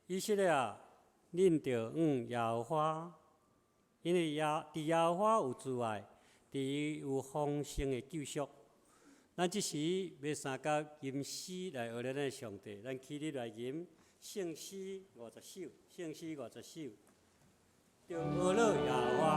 以色列啊，恁著向耶和華，因為耶佇耶和華有慈愛，佇伊有豐盛的救贖。咱這時欲相佮吟詩來學咱的上帝，咱起立來吟聖詩五十首，聖詩五十首，著呵咾耶和華。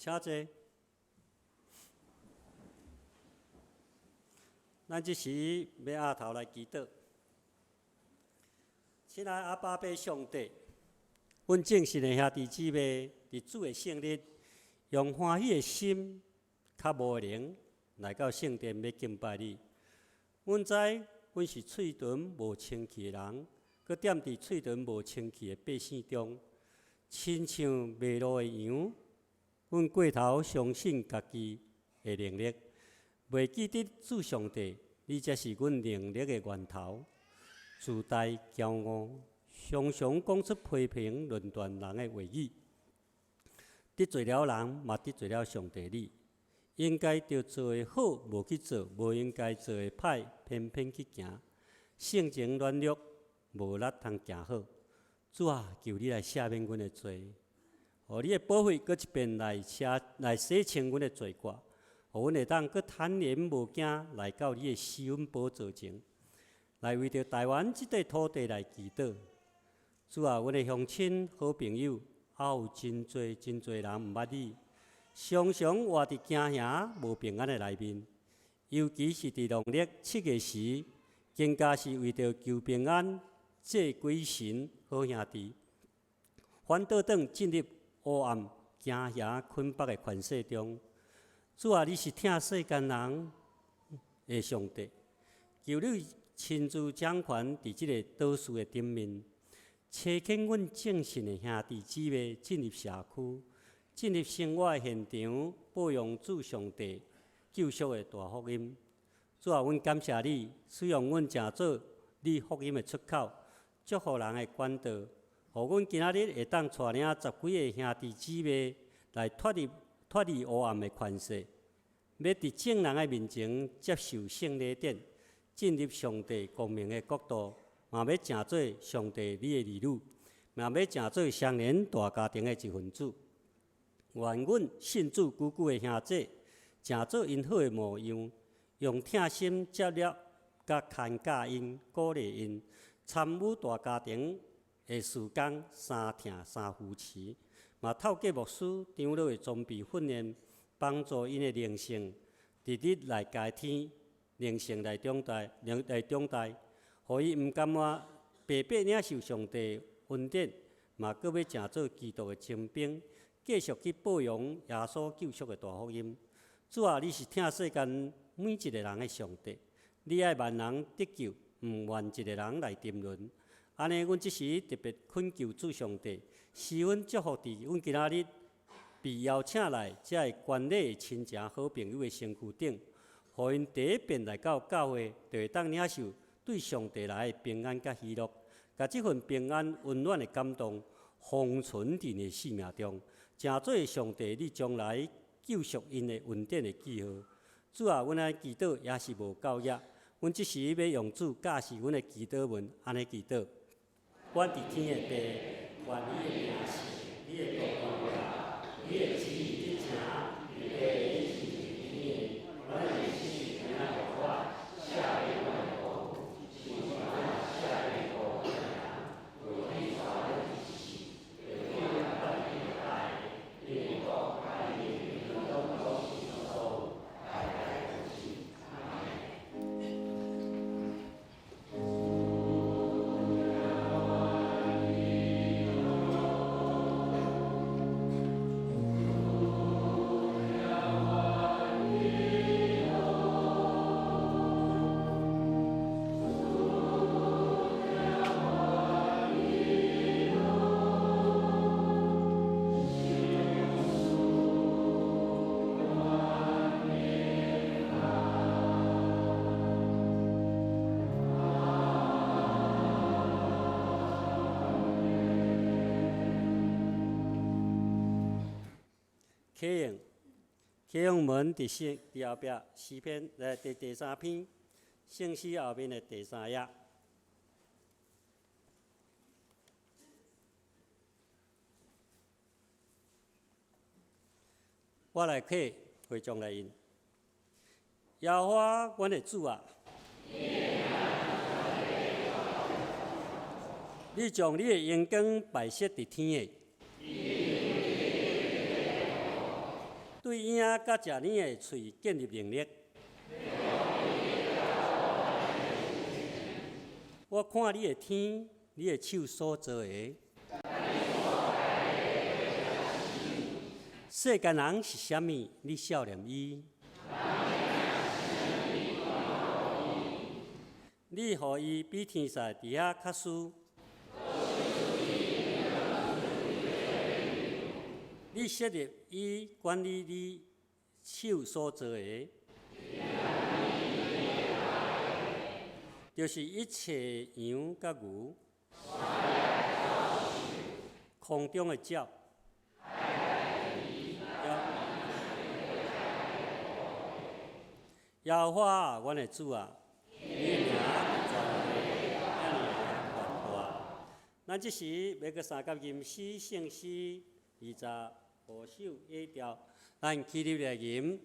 請坐。咱這時欲阿頭來祈禱。親愛阿爸父上帝，阮眾信的兄弟姊妹，佇主的聖日，用歡喜的心，較無的靈，來到聖殿欲敬拜你。阮知阮是喙唇無清氣的人，閣踮佇喙唇無清氣的百姓中，親像迷路的羊。阮過頭相信家己的能力，袂記得主上帝，你才是阮能力的源頭。自大驕傲，常常講出批評論斷人的話語，得罪了人，嘛得罪了上帝你。應該著做的好，無去做；無應該做的歹，偏偏去行。性情軟弱，無力通行好。主啊，求你來赦免阮的罪，予你的寶血閣一遍來寫來洗清阮的罪過，予阮會當閣坦然無驚來到你的施恩寶座前，來為著台灣這塊土地來祈禱。主啊，阮的鄉親好朋友，猶有真濟真濟人毋捌你，常常活佇驚嚇無平安的內面。尤其是佇農曆7月時，更加是為著求平安、祭鬼神好兄弟，反倒轉進入黑暗、驚嚇捆綁的權勢中。主啊，你是疼世間人的上帝，求你親自掌權佇這个島嶼的頂面，差遣阮正信的兄弟姊妹進入社區，進入生活的現場，報揚主上帝救贖的大福音。主啊，阮感謝你，使用阮成做你福音的出口，祝福人的管道，予阮今仔日會當帶領十幾个兄弟姊妹來脫離黑暗的權勢，欲佇眾人的面前接受聖禮典，進入上帝光明的國度，嘛欲成做上帝你的兒女，嘛欲成做雙連大家庭的一份子。願阮信主久久的兄弟，成做𪜶好的模樣，用疼心接納佮牽教𪜶、鼓勵𪜶，參與大家庭的事工，三疼三扶持，嘛透過牧師長老的裝備訓練，幫助𪜶的靈性，直直來開天，靈性來長大，來長大，予伊毋甘願白白領受上帝恩典，嘛閣欲成做基督的精兵，繼續去報揚耶穌救贖的大福音。主啊，你是疼世間每一个人的上帝，你愛萬人得救，毋願一个人來沉淪。按呢，阮這時特別懇求主上帝，十分祝福佇阮今仔日被邀請來這个觀禮的親情好朋友的身軀頂，予𪜶第一遍來到教會，就會當領受對上帝來的平安佮喜樂，共這份平安溫暖的感動封存佇𪜶的生命中，成做上帝你將來救贖𪜶的恩典的記號。主啊，阮按呢祈禱也是無夠額，阮這時欲用主教示阮的祈禱文，按呢祈禱。阮佇天的父，願你的名聖，你的國臨到，你的旨意執行，佇地親像佇天的。阮的日子今仔予我，赦免阮的過，親像阮赦免過阮的人。袂去帶阮入試，著救阮脫離歹的。因為國佮榮耀攏總是所有，代代無盡。阿們。啟用，啟用文佇聖佇後壁詩篇來第三篇聖詩後面的第三頁。我來啟會眾來印。耶和華，阮的主啊，你將你的榮光擺設佇天的，對影佮食奶的喙建立能力。我看你的天，你的手所造的。世間人是啥物？你數念伊？你予伊比天使佇遐較輸。你設立伊管理你手所造的，就是一切羊佮牛，空中的鳥。耶和華啊，阮的主啊，你的名佇全地遐爾的懸大。咱這時欲閣相佮吟詩聖詩25首雅調，咱起立來吟。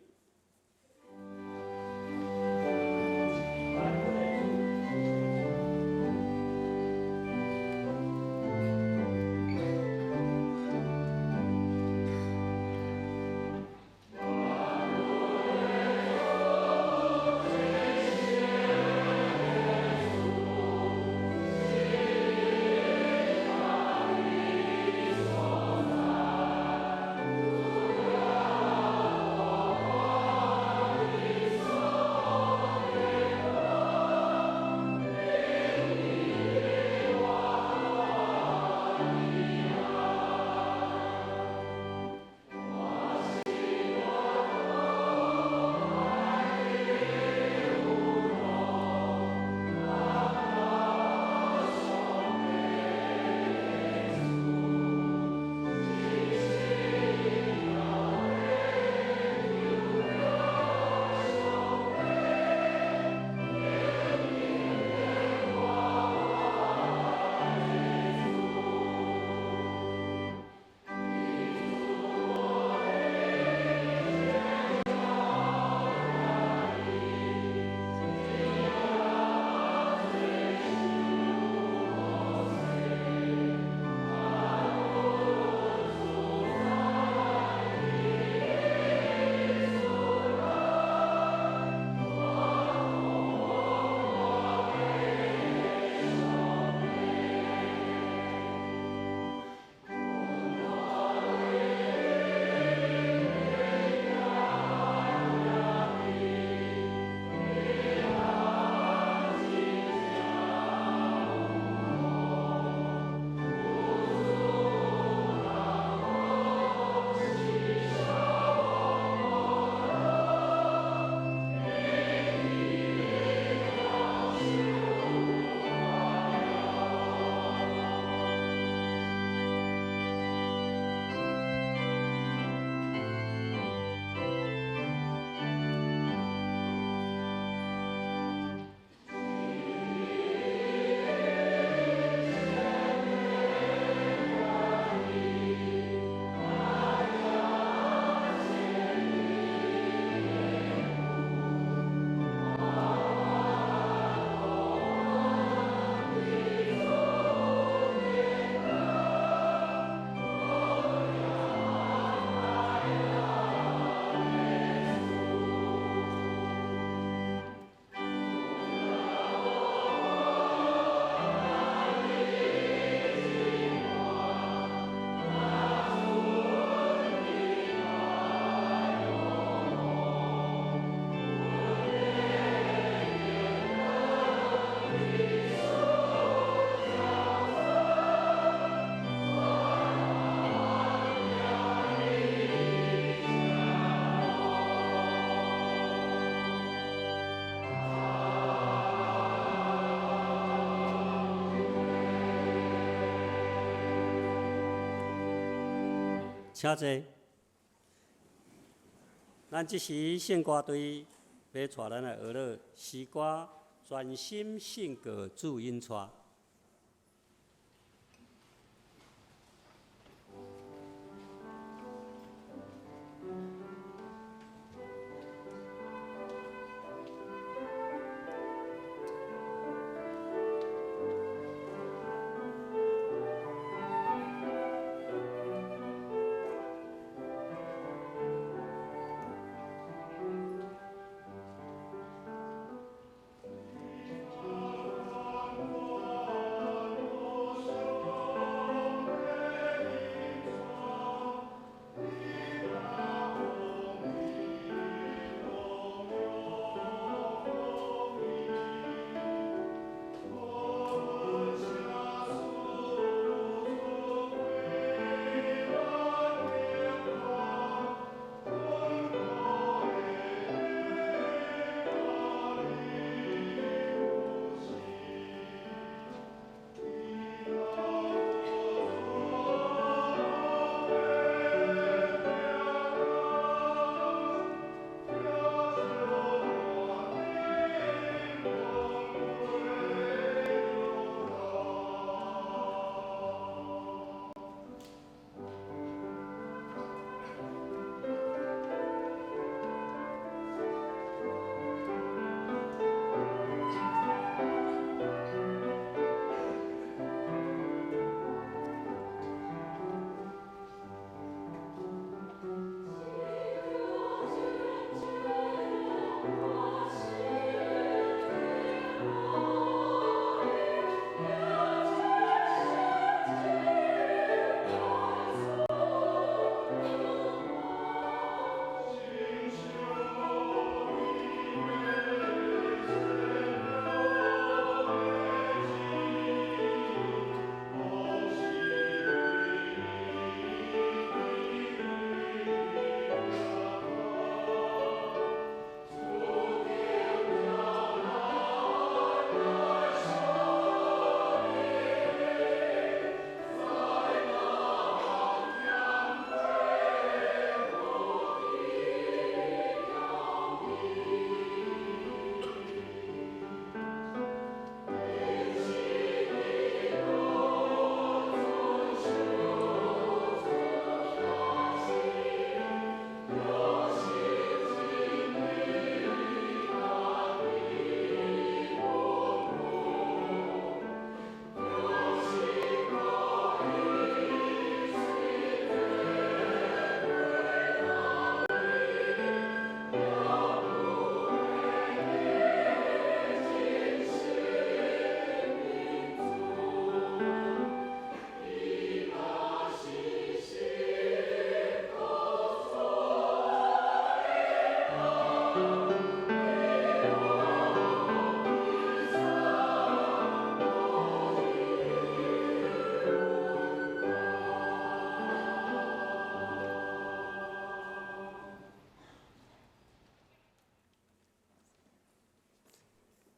請坐。咱這時聖歌隊欲帶咱來學樂詩歌，全心信靠主引帶。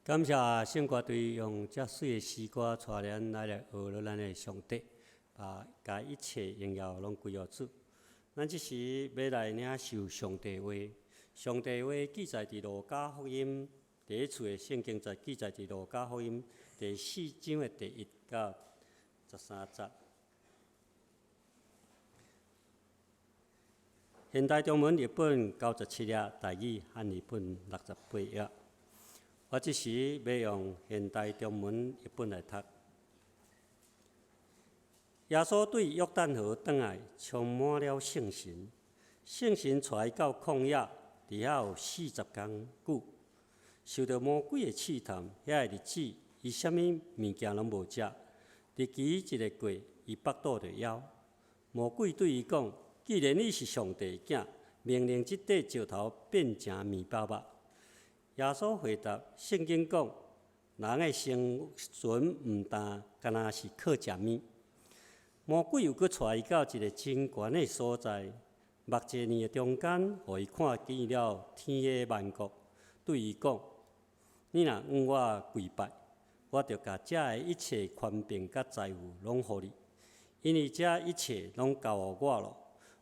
感謝聖歌隊用遮媠的詩歌帶咱來學樂咱的上帝，把共一切榮耀攏歸予主。咱這時欲來領受上帝話，上帝話記載佇路加福音第一處的聖經節記載佇路加福音第四章的第一到十三節。現代中文譯本九十七頁，台語漢譯本六十八頁。我這時欲用現代中文譯本來讀。耶穌對約旦河轉來，充滿了聖神，聖神帶伊到曠野，佇遐有四十工久，受著魔鬼的試探。遐个日子，伊啥物物件攏無食。日期一个過，伊腹肚就枵。魔鬼對伊講：既然你是上帝的囝，命令這塊石頭變成麵包吧。耶穌回答：聖經講，人的生存毋但干焦是靠食麵。魔鬼又閣帶伊到一个真懸的所在，目濟年的中間，予伊看見了天的萬國，對伊講：你若向我跪拜，我就共遮的一切權柄佮財富攏予你，因為這一切攏交予我囉。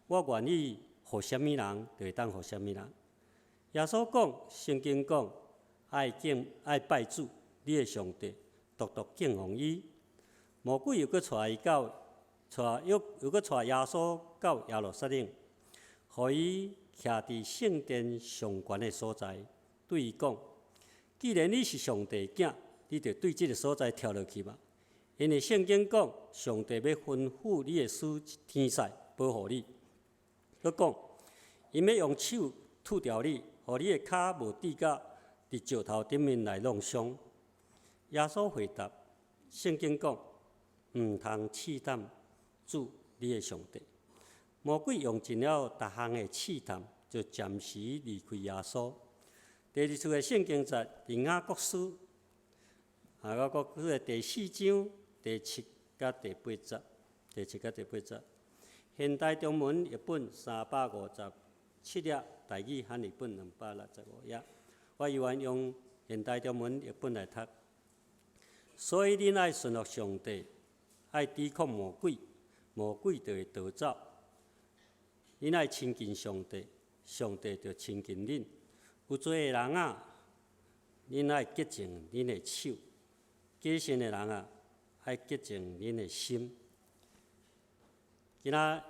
我願意予啥物人，就會當予啥物人。耶穌講，聖經講，愛敬愛拜主，你的上帝，獨獨敬奉伊。魔鬼又閣帶伊到，帶又又閣帶耶穌到耶路撒冷，予伊徛佇聖殿上懸的所在，對伊講：既然你是上帝囝，你就對這个所在跳落去吧。因為聖經講，上帝欲吩咐你的使天使保護你。閣講，𪜶欲用手拄著你，予你的跤無致甲佇石頭頂面來弄傷。耶穌回答：聖經講，毋通試探主你的上帝。魔鬼用盡了逐項的試探，就暫時離開耶穌。第二處的聖經節，佇雅各書，雅各書的第四章第七佮第八節，第七佮第八節。現代中文譯本357頁，台語漢譯本265頁。我猶原用現代中文譯本來讀。所以恁愛順服上帝，愛抵抗魔鬼，魔鬼就會逃走。恁愛親近上帝，上帝就親近恁。有罪的人啊，恁愛潔淨恁的手；假信的人啊，愛潔淨恁的心。今仔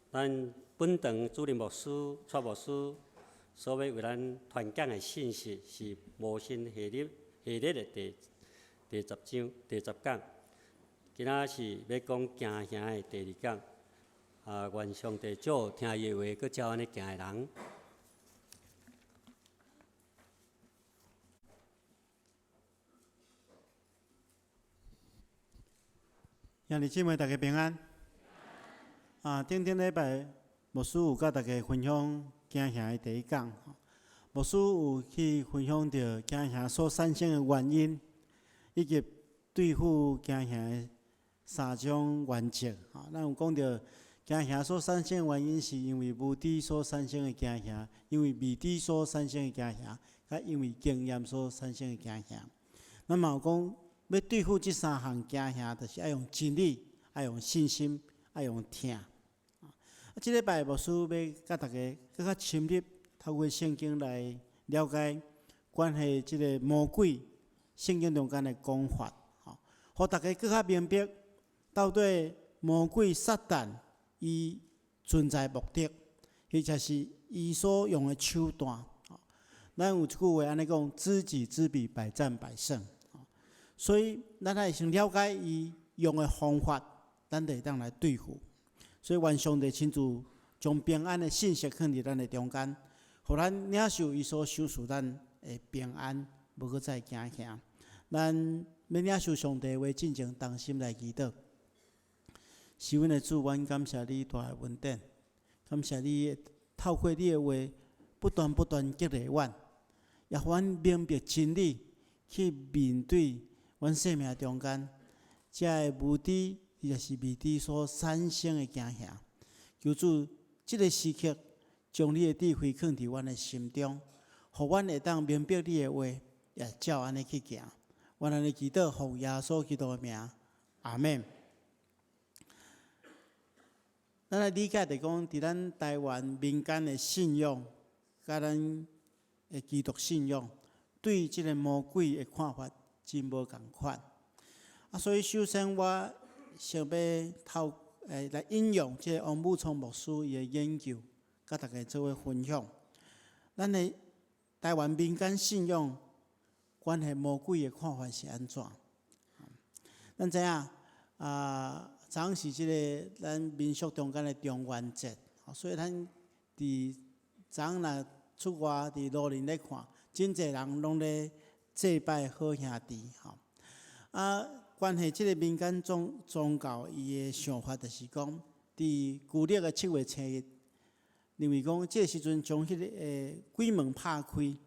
咱本堂主任牧師、蔡牧師所欲為咱傳講的信息是無神系列系列的第十章第十講。今仔是欲講驚嚇的第二講。啊，願上帝祝福聽伊的話，閣照按呢行的人。兄弟姊妹，大家平安。啊，頂頂禮拜牧師有佮大家分享驚嚇的第一講，牧師有去分享著驚嚇所產生的原因，以及對付驚嚇的三種原則。咱有講著驚嚇所產生的原因，是因為無知所產生的驚嚇，因為未知所產生的驚嚇，佮因為經驗所產生的驚嚇。咱嘛有講，欲對付這三項驚嚇，就是愛用真理，愛用信心，愛用疼。啊，這禮拜牧師欲佮大家閣較深入透過聖經來了解關係這个魔鬼聖經中間的講法，吼，予大家閣較明白到底魔鬼撒旦伊存在目的，或者是伊所用的手段。咱有一句話按呢講：知己知彼，百戰百勝。所以，咱愛先了解伊用的方法，咱就會當來對付。所以，願上帝親自將平安的信息放佇咱的中間，予咱領受伊所賞賜咱的平安，無閣再驚嚇。咱欲領受上帝的話，進前同心來祈禱。是阮的主，阮感謝你大的恩典，感謝你透過你的話，不斷不斷激勵阮，也予阮明白真理，去面對阮生命中間這个無知，或者是未知所產生的驚嚇。求主，這个時刻將你的智慧囥佇阮的心中，予阮會當明白你的話，也照按呢去行。阮按呢祈禱，奉耶穌基督的名，阿們。咱來理解就講，佇咱台灣民間的信仰，佮咱的基督信仰，對這个魔鬼的看法真無仝款。啊，所以首先我想欲透來引用這个王武聰牧師伊的研究，佮大家做伙分享。咱的台灣民間信仰關係魔鬼的看法是按怎？咱知影啊，昨昏是這个咱民俗中間的中元節，所以咱佇昨昏若出外佇路面咧看，真濟人攏咧祭拜好兄弟吼。啊，關係這个民間宗教伊的想法就是講，佇舊曆的7月初一，認為講這个時陣將彼个鬼門拍開。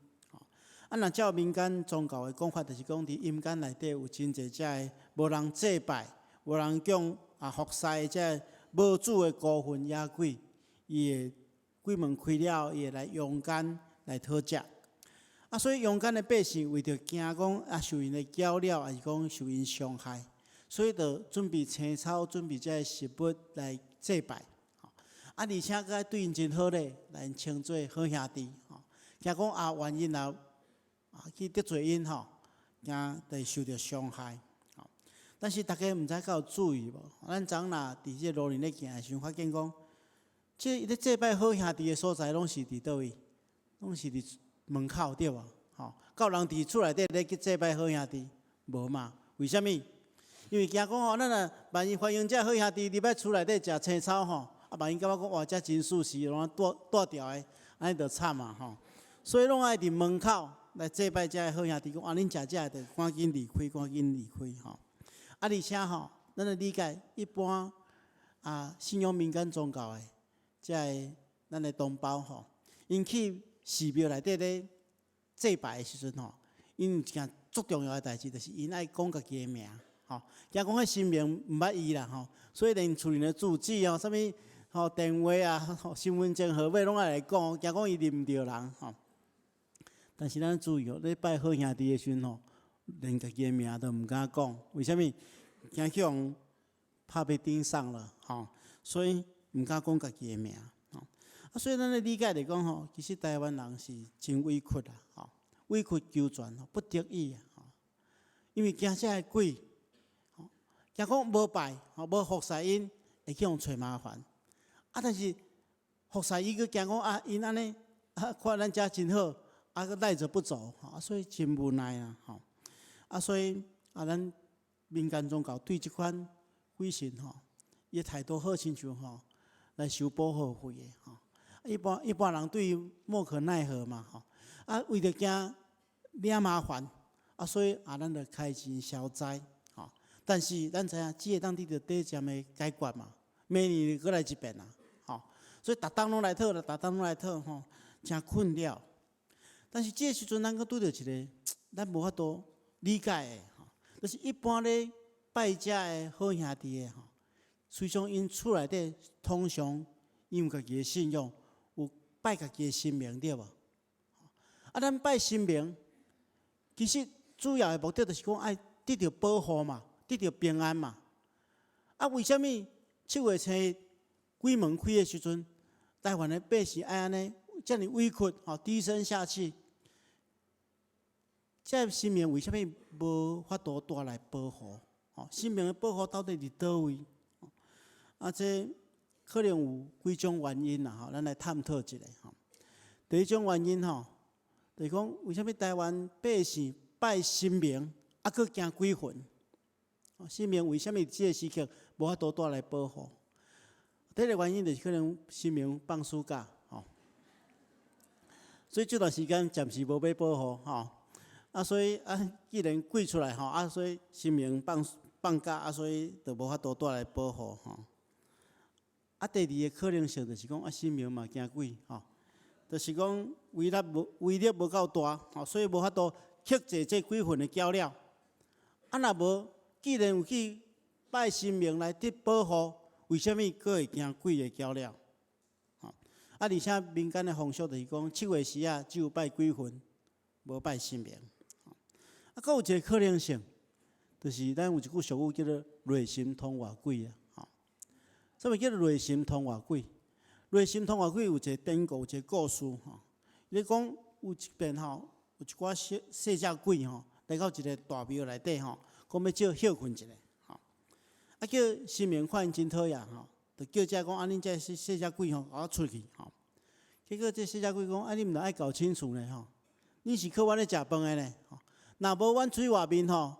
啊，若照民間宗教的講法，就是講佇陰間內底有真濟遮个無人祭拜、無人供服侍的遮个無主的孤魂野鬼，伊會鬼門開了，伊會來陽間來討食。啊，所以陽間的百姓為著驚講啊受𪜶的攪擾，抑是講受𪜶傷害，所以就準備青草，準備遮个食物來祭拜。啊，而且閣對𪜶真好咧，來𪜶稱做好兄弟吼。驚講啊，萬一若啊去得罪𪜶吼，驚會受著傷害。吼，但是大家毋知敢有注意無？咱昨若佇這個路裡咧行的時陣，發現講，這伊咧祭拜好兄弟的所在，攏是佇佗位？攏是佇門口對無？吼，敢有人佇厝內底咧去祭拜好兄弟？無嘛？為啥物？因為驚講吼，咱若萬一歡迎這好兄弟入來厝內底食青草吼，啊，萬一感覺講哇，這真舒適，攏蹛蹛牢的，按呢就慘啊吼。所以攏愛佇門口來祭拜這个好兄弟，講啊，恁食這个就趕緊離開，趕緊離開吼。啊，而且吼，咱來理解一般啊，信仰民間宗教的這个咱的同胞吼，𪜶去寺廟內底咧祭拜的時陣吼，𪜶有一件足重要的代誌，就是𪜶愛講家己的名，吼，驚講彼神明毋捌伊啦吼，所以連厝裡的住址哦，啥物吼電話啊、身份證號碼攏愛來講，驚講伊認毋著人吼。但是咱注意哦，咧拜好兄弟的時陣吼，連家己的名都毋敢講，為啥物？驚去予拍被盯上了吼，所以毋敢講家己的名吼。啊，所以咱咧理解來講吼，其實台灣人是真委屈啊，吼，委曲求全，不得已啊，吼，因為驚這个鬼，吼，驚講無拜，吼，無服侍𪜶，會去予揣麻煩。啊，但是服侍伊閣驚講啊，𪜶按呢啊，看咱遮真好，啊，閣賴著不走，吼，所以真無奈啊，吼。啊，所以啊，咱民間宗教對這款鬼神吼，伊的態度好親像吼來收保護費的吼。一般人對伊莫可奈何嘛，吼。啊，為著驚惹麻煩，啊，所以啊，咱就開錢消災，吼。但是咱知影，只會當得著短暫的解決嘛，明年閣來一遍啊，吼。所以逐冬攏來討啦，逐冬攏來討吼，誠困擾。但是這个時陣，咱閣拄著一个咱無法度理解的吼，就是一般咧拜這个好兄弟的吼，雖說𪜶厝內底通常𪜶有家己的信仰，有拜家己的神明對無？啊，咱拜神明，其實主要的目的就是講愛得著保護嘛，得著平安嘛。啊，為啥物七月初一鬼門開的時陣，台灣的百姓愛按呢遮爾委屈吼，低聲下氣？這神明為啥物無法度帶來保護？吼，神明的保護到底佇佗位？啊，這可能有幾種原因啦，吼，咱來探討一下吼。第一種原因吼，就是講為啥物台灣百姓拜神明，啊，閣驚鬼魂？神明為啥物這个時刻無法度帶來保護？第一個原因就是可能神明放暑假，吼，所以這段時間暫時無欲保護，吼。啊，所以啊，既然鬼出來吼，啊，所以神明放假，啊，所以就無法度帶來保護吼。啊，第二个可能性就是講，啊，神明嘛驚鬼吼，就是講威力無夠大，吼，所以無法度克制這鬼魂的攪擾。啊，若無，既然有去拜神明來得保護，為啥物閣會驚鬼的攪擾？吼，啊，而且民間的風俗就是講，七月時啊，只有拜鬼魂，無拜神明。啊，閣有一個可能性，就是咱有一句俗語叫做“內心通外鬼”啊，吼。啥物叫做內心通外鬼？內心通外鬼有一個典故，有一個故事吼。伊咧講有一遍吼，有一寡細細隻鬼吼，來到一個大廟內底吼，講欲借歇睏一下吼。啊，叫神明看𪜶真討厭吼，就叫這講啊，恁這細細隻鬼吼，予我出去吼。結果這細隻鬼講啊，你毋著愛搞清楚呢吼，你是靠阮咧食飯的呢吼。若無阮出去外面吼，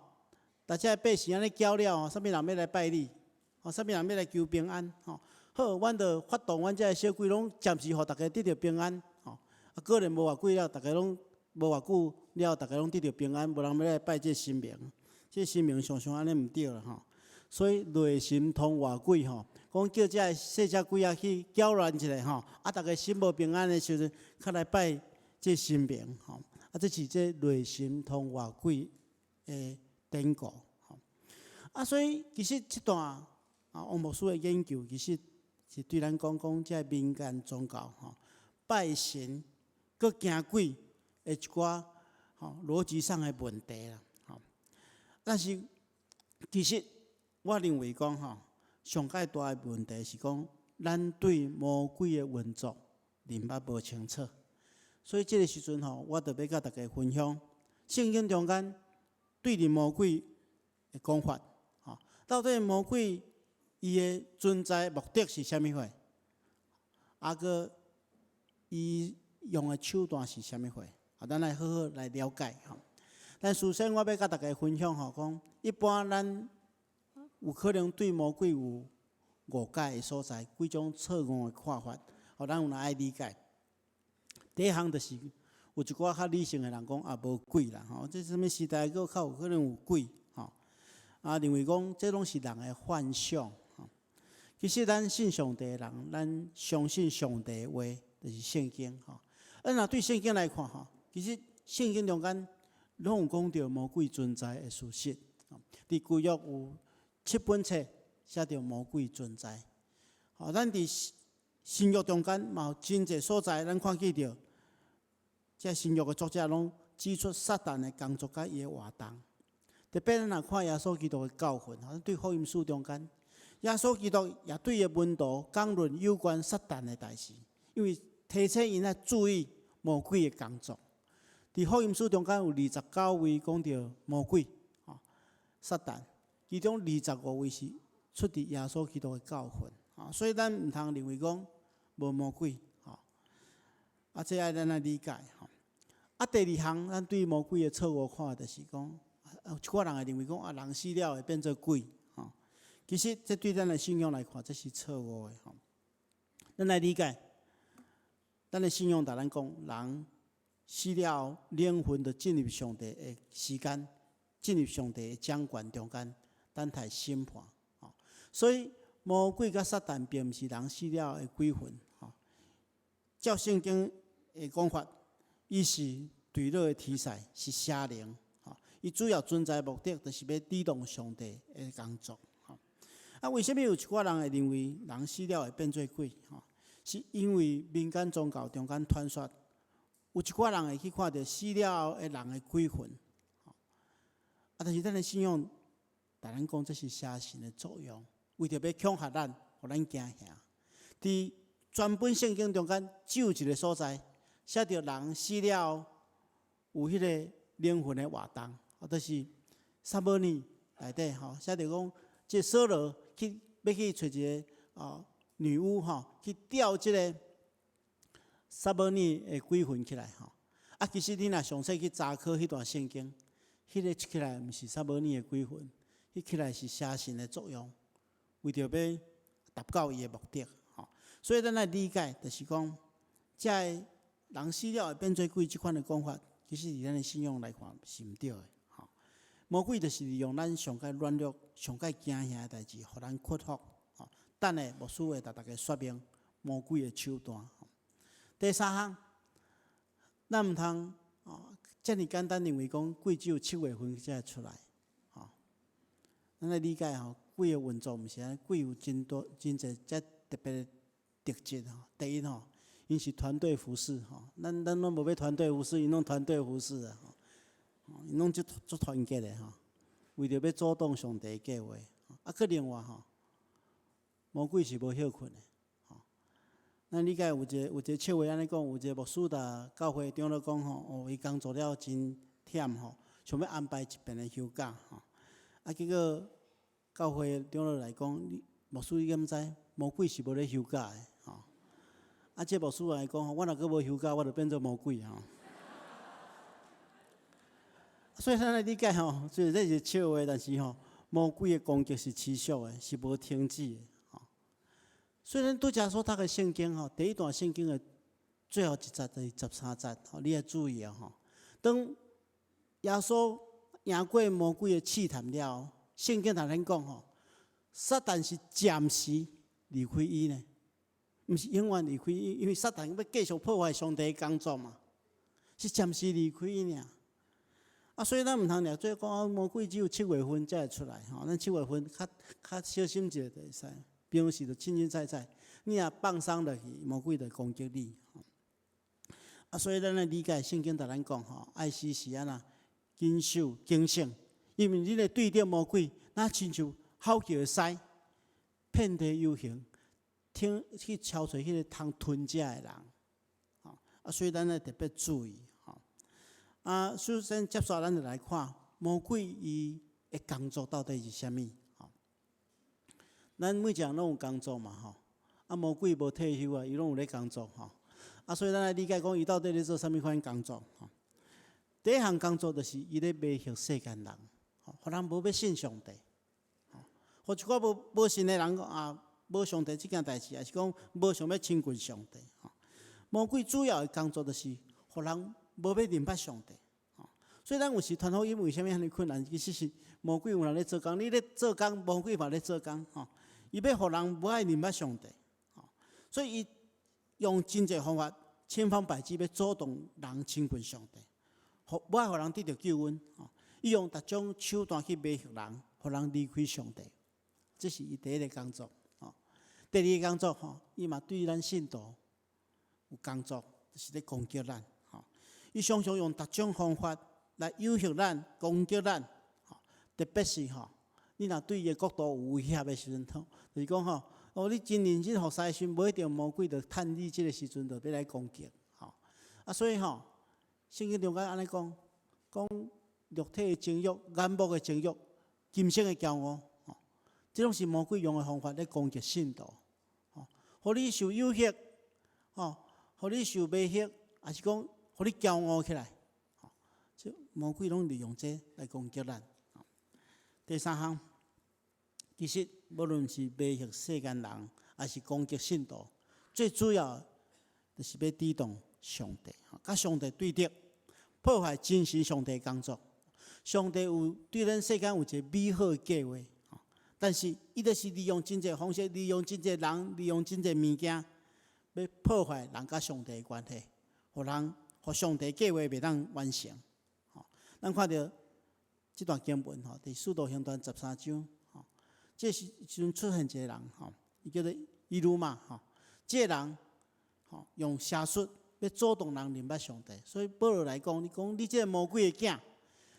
大家百姓按呢攪了吼，啥物人欲來拜你？吼，啥物人欲來求平安？吼，好，阮就發動阮這个小鬼，攏暫時予大家得著平安。吼，啊，過了無偌久了，大家攏無偌久了，大家攏得著平安，無人欲來拜這神明。這神明想想按呢毋對啦吼，所以內心通外鬼吼，講叫這个細隻鬼仔去攪亂一下吼，啊，大家心無平安的時陣，較來拜這神明吼。啊，這是這內心通外鬼的典故。啊，所以其實這段啊，王牧師的研究，其實是對咱講講這民間宗教吼，拜神閣驚鬼的一寡吼邏輯上的問題啦。吼，但是其實我認為講吼，上蓋大的問題是講，咱對魔鬼的運作認捌無清楚。所以這个時陣吼，我就欲佮大家分享聖經中間對著魔鬼的講法。吼，到底魔鬼伊的存在目的是啥物貨？啊，閣伊用的手段是啥物貨？啊，咱來好好來了解吼。但首先，我欲佮大家分享吼，講一般咱有可能對魔鬼有誤解的所在，幾種錯誤的看法，予咱有愛理解。第一項就是有一寡較理性的人講啊，無鬼啦吼，這啥物時代閣較有可能有鬼吼？啊，認為講這攏是人的幻想吼。其實咱信上帝的人，咱相信上帝的話，就是聖經吼。啊，若對聖經來看吼，其實聖經中間攏有講著魔鬼存在的事實。佇舊約有七本冊寫著魔鬼存在。吼，咱佇新約中間嘛有真濟所在，咱看見著，這新約的作者攏指出撒旦的工作佮伊的活動。特別咱若看耶穌基督的教訓，吼，對福音書中間，耶穌基督也對伊的門徒講論有關撒旦的代誌，因為提醒𪜶愛注意魔鬼的工作。佇福音書中間有29位講著魔鬼，吼，撒旦，其中25位是出佇耶穌基督的教訓，啊，所以咱毋通認為講無魔鬼，吼，啊，這愛咱來理解，吼。啊，第二項，咱對魔鬼的錯誤看法就是講，有一寡人會認為講啊，人死了會變做鬼，吼。其實這對咱的信仰來看，這是錯誤的，吼。咱來理解，咱的信仰共咱講，人死了後，靈魂就進入上帝的時間，進入上帝的掌權中間，等待審判，吼。所以魔鬼佮撒旦並毋是人死了的鬼魂，吼。照聖經的講法，伊是墜落的天使，是邪靈，吼。伊主要存在目的，就是欲抵擋上帝的工作，吼。啊，為啥物有一寡人會認為人死了會變做鬼？吼，是因為民間宗教中間傳說，有一寡人會去看著死了後的人的鬼魂，啊，但是咱的信仰，共咱講這是邪神的作用，為著欲恐嚇咱，予咱驚嚇。佇全本聖經中間，只有一个所在寫著人死了後有彼个靈魂的活動，啊，就是撒母耳內底吼，寫著講，這掃羅去欲去揣一个女巫吼，去調這个撒母耳的鬼魂起來吼。啊，其實你若詳細去查考彼段聖經，彼个起來毋是撒母耳的鬼魂，彼起來是邪神的作用，為著欲達到伊的目的吼。所以咱來理解，就是講，這个人死了會變做鬼這款的講法，其實佇咱的信仰來看是毋對的吼。魔鬼就是利用咱上蓋軟弱、上蓋驚嚇的代誌，予咱屈服。吼，等下牧師會共大家說明魔鬼的手段。第三項，咱毋通哦，遮爾簡單認為講鬼只有7月份才會出來，吼。咱來理解吼，鬼的運作毋是按呢，鬼有真多、真濟遮特別的特質吼。第一吼，𪜶是團隊服事吼，咱攏無欲團隊服事，𪜶攏團隊服事啊，吼，𪜶攏足足團結的吼，為著欲阻擋上帝的計劃。啊，閣另外吼，魔鬼是無歇睏的，吼。咱理解有一个笑話按呢講，有一个牧師共教會長老講吼，哦，伊工作了真忝吼，想欲安排一遍的休假吼。啊，結果教會長老來講，你牧師你敢知，魔鬼是無咧休假的吼。啊，這牧師來講吼，我若閣無休假，我就變做魔鬼吼。所以咱來理解吼，雖然這是笑話，但是吼，魔鬼的攻擊是持續的，是無停止的吼。所以咱拄才所讀的聖經吼，第一段聖經的最後一節就是13節，吼，你愛注意哦吼。當耶穌贏過魔鬼的試探了後，聖經共咱講吼，撒旦是暫時離開伊呢，毋是永遠離開伊，因為撒旦欲繼續破壞上帝的工作嘛，是暫時離開伊爾。啊，所以咱毋通掠做講魔鬼只有七月份才會出來吼，咱七月份較較小心一下就會使，平時就凊凊彩彩，你若放鬆落去，魔鬼就攻擊你。啊，所以咱來理解聖經共咱講吼，愛時時按怎謹守警醒，因為你咧對著魔鬼，若親像吼叫的獅，遍地遊行，聽去敲揣彼个通吞食的人，吼啊，所以咱愛特別注意，吼。啊，首先接續咱就來看魔鬼伊的工作到底是啥物？吼，咱每一個人攏有工作嘛，吼。啊，魔鬼無退休啊，伊攏有咧工作，吼。啊，所以咱來理解講，伊到底咧做啥物款工作？吼，第一項工作就是伊咧迷惑世間人，吼，予人無欲信上帝，吼，予一寡無信的人講啊，無上帝這件代誌，抑是講無想欲親近上帝。吼，魔鬼主要的工作就是，予人無欲認捌上帝。吼，所以咱有時傳福音為啥物遐爾困難？其實是魔鬼有人咧做工，你咧做工，魔鬼嘛咧做工。吼，伊欲予人無愛認捌上帝。吼，所以伊用真濟方法，千方百計欲阻擋人親近上帝，無愛予人得著救恩。吼，伊用逐種手段去迷惑人，予人離開上帝。這是伊第一个工作。第二个工作吼，伊嘛對咱信徒有工作，就是咧攻擊咱。吼，伊常常用逐種方法來誘惑咱、攻擊咱。吼，特別是吼，你若對伊的國度有威脅的時陣，就是講吼，哦，你真認真服侍的時陣，無一定魔鬼就趁你這个時陣就欲來攻擊。吼，啊，所以吼，聖經中間按呢講，講肉體的情慾、眼目的情慾、今生的驕傲。這攏是魔鬼用的方法咧攻擊信徒，吼，予你受誘惑，吼，予你受迷惑，抑是講予你驕傲起來，吼，這魔鬼攏利用這來攻擊咱。第三項，其實無論是迷惑世間人，抑是攻擊信徒，最主要就是欲抵擋上帝，佮上帝對敵，破壞真實上帝工作。上帝有對咱世間有一个美好的計劃。但是，伊就是利用真濟方式，利用真濟人，利用真濟物件，欲破壞人佮上帝的關係，予人，予上帝計劃袂當完成。吼，咱看著這段經文吼，佇使徒行傳13章，吼，這時陣出現一个人，吼，伊叫做以呂瑪，吼，這個人，吼，用邪術欲阻擋人認捌上帝，所以保羅來講，伊講你這个魔鬼的囝，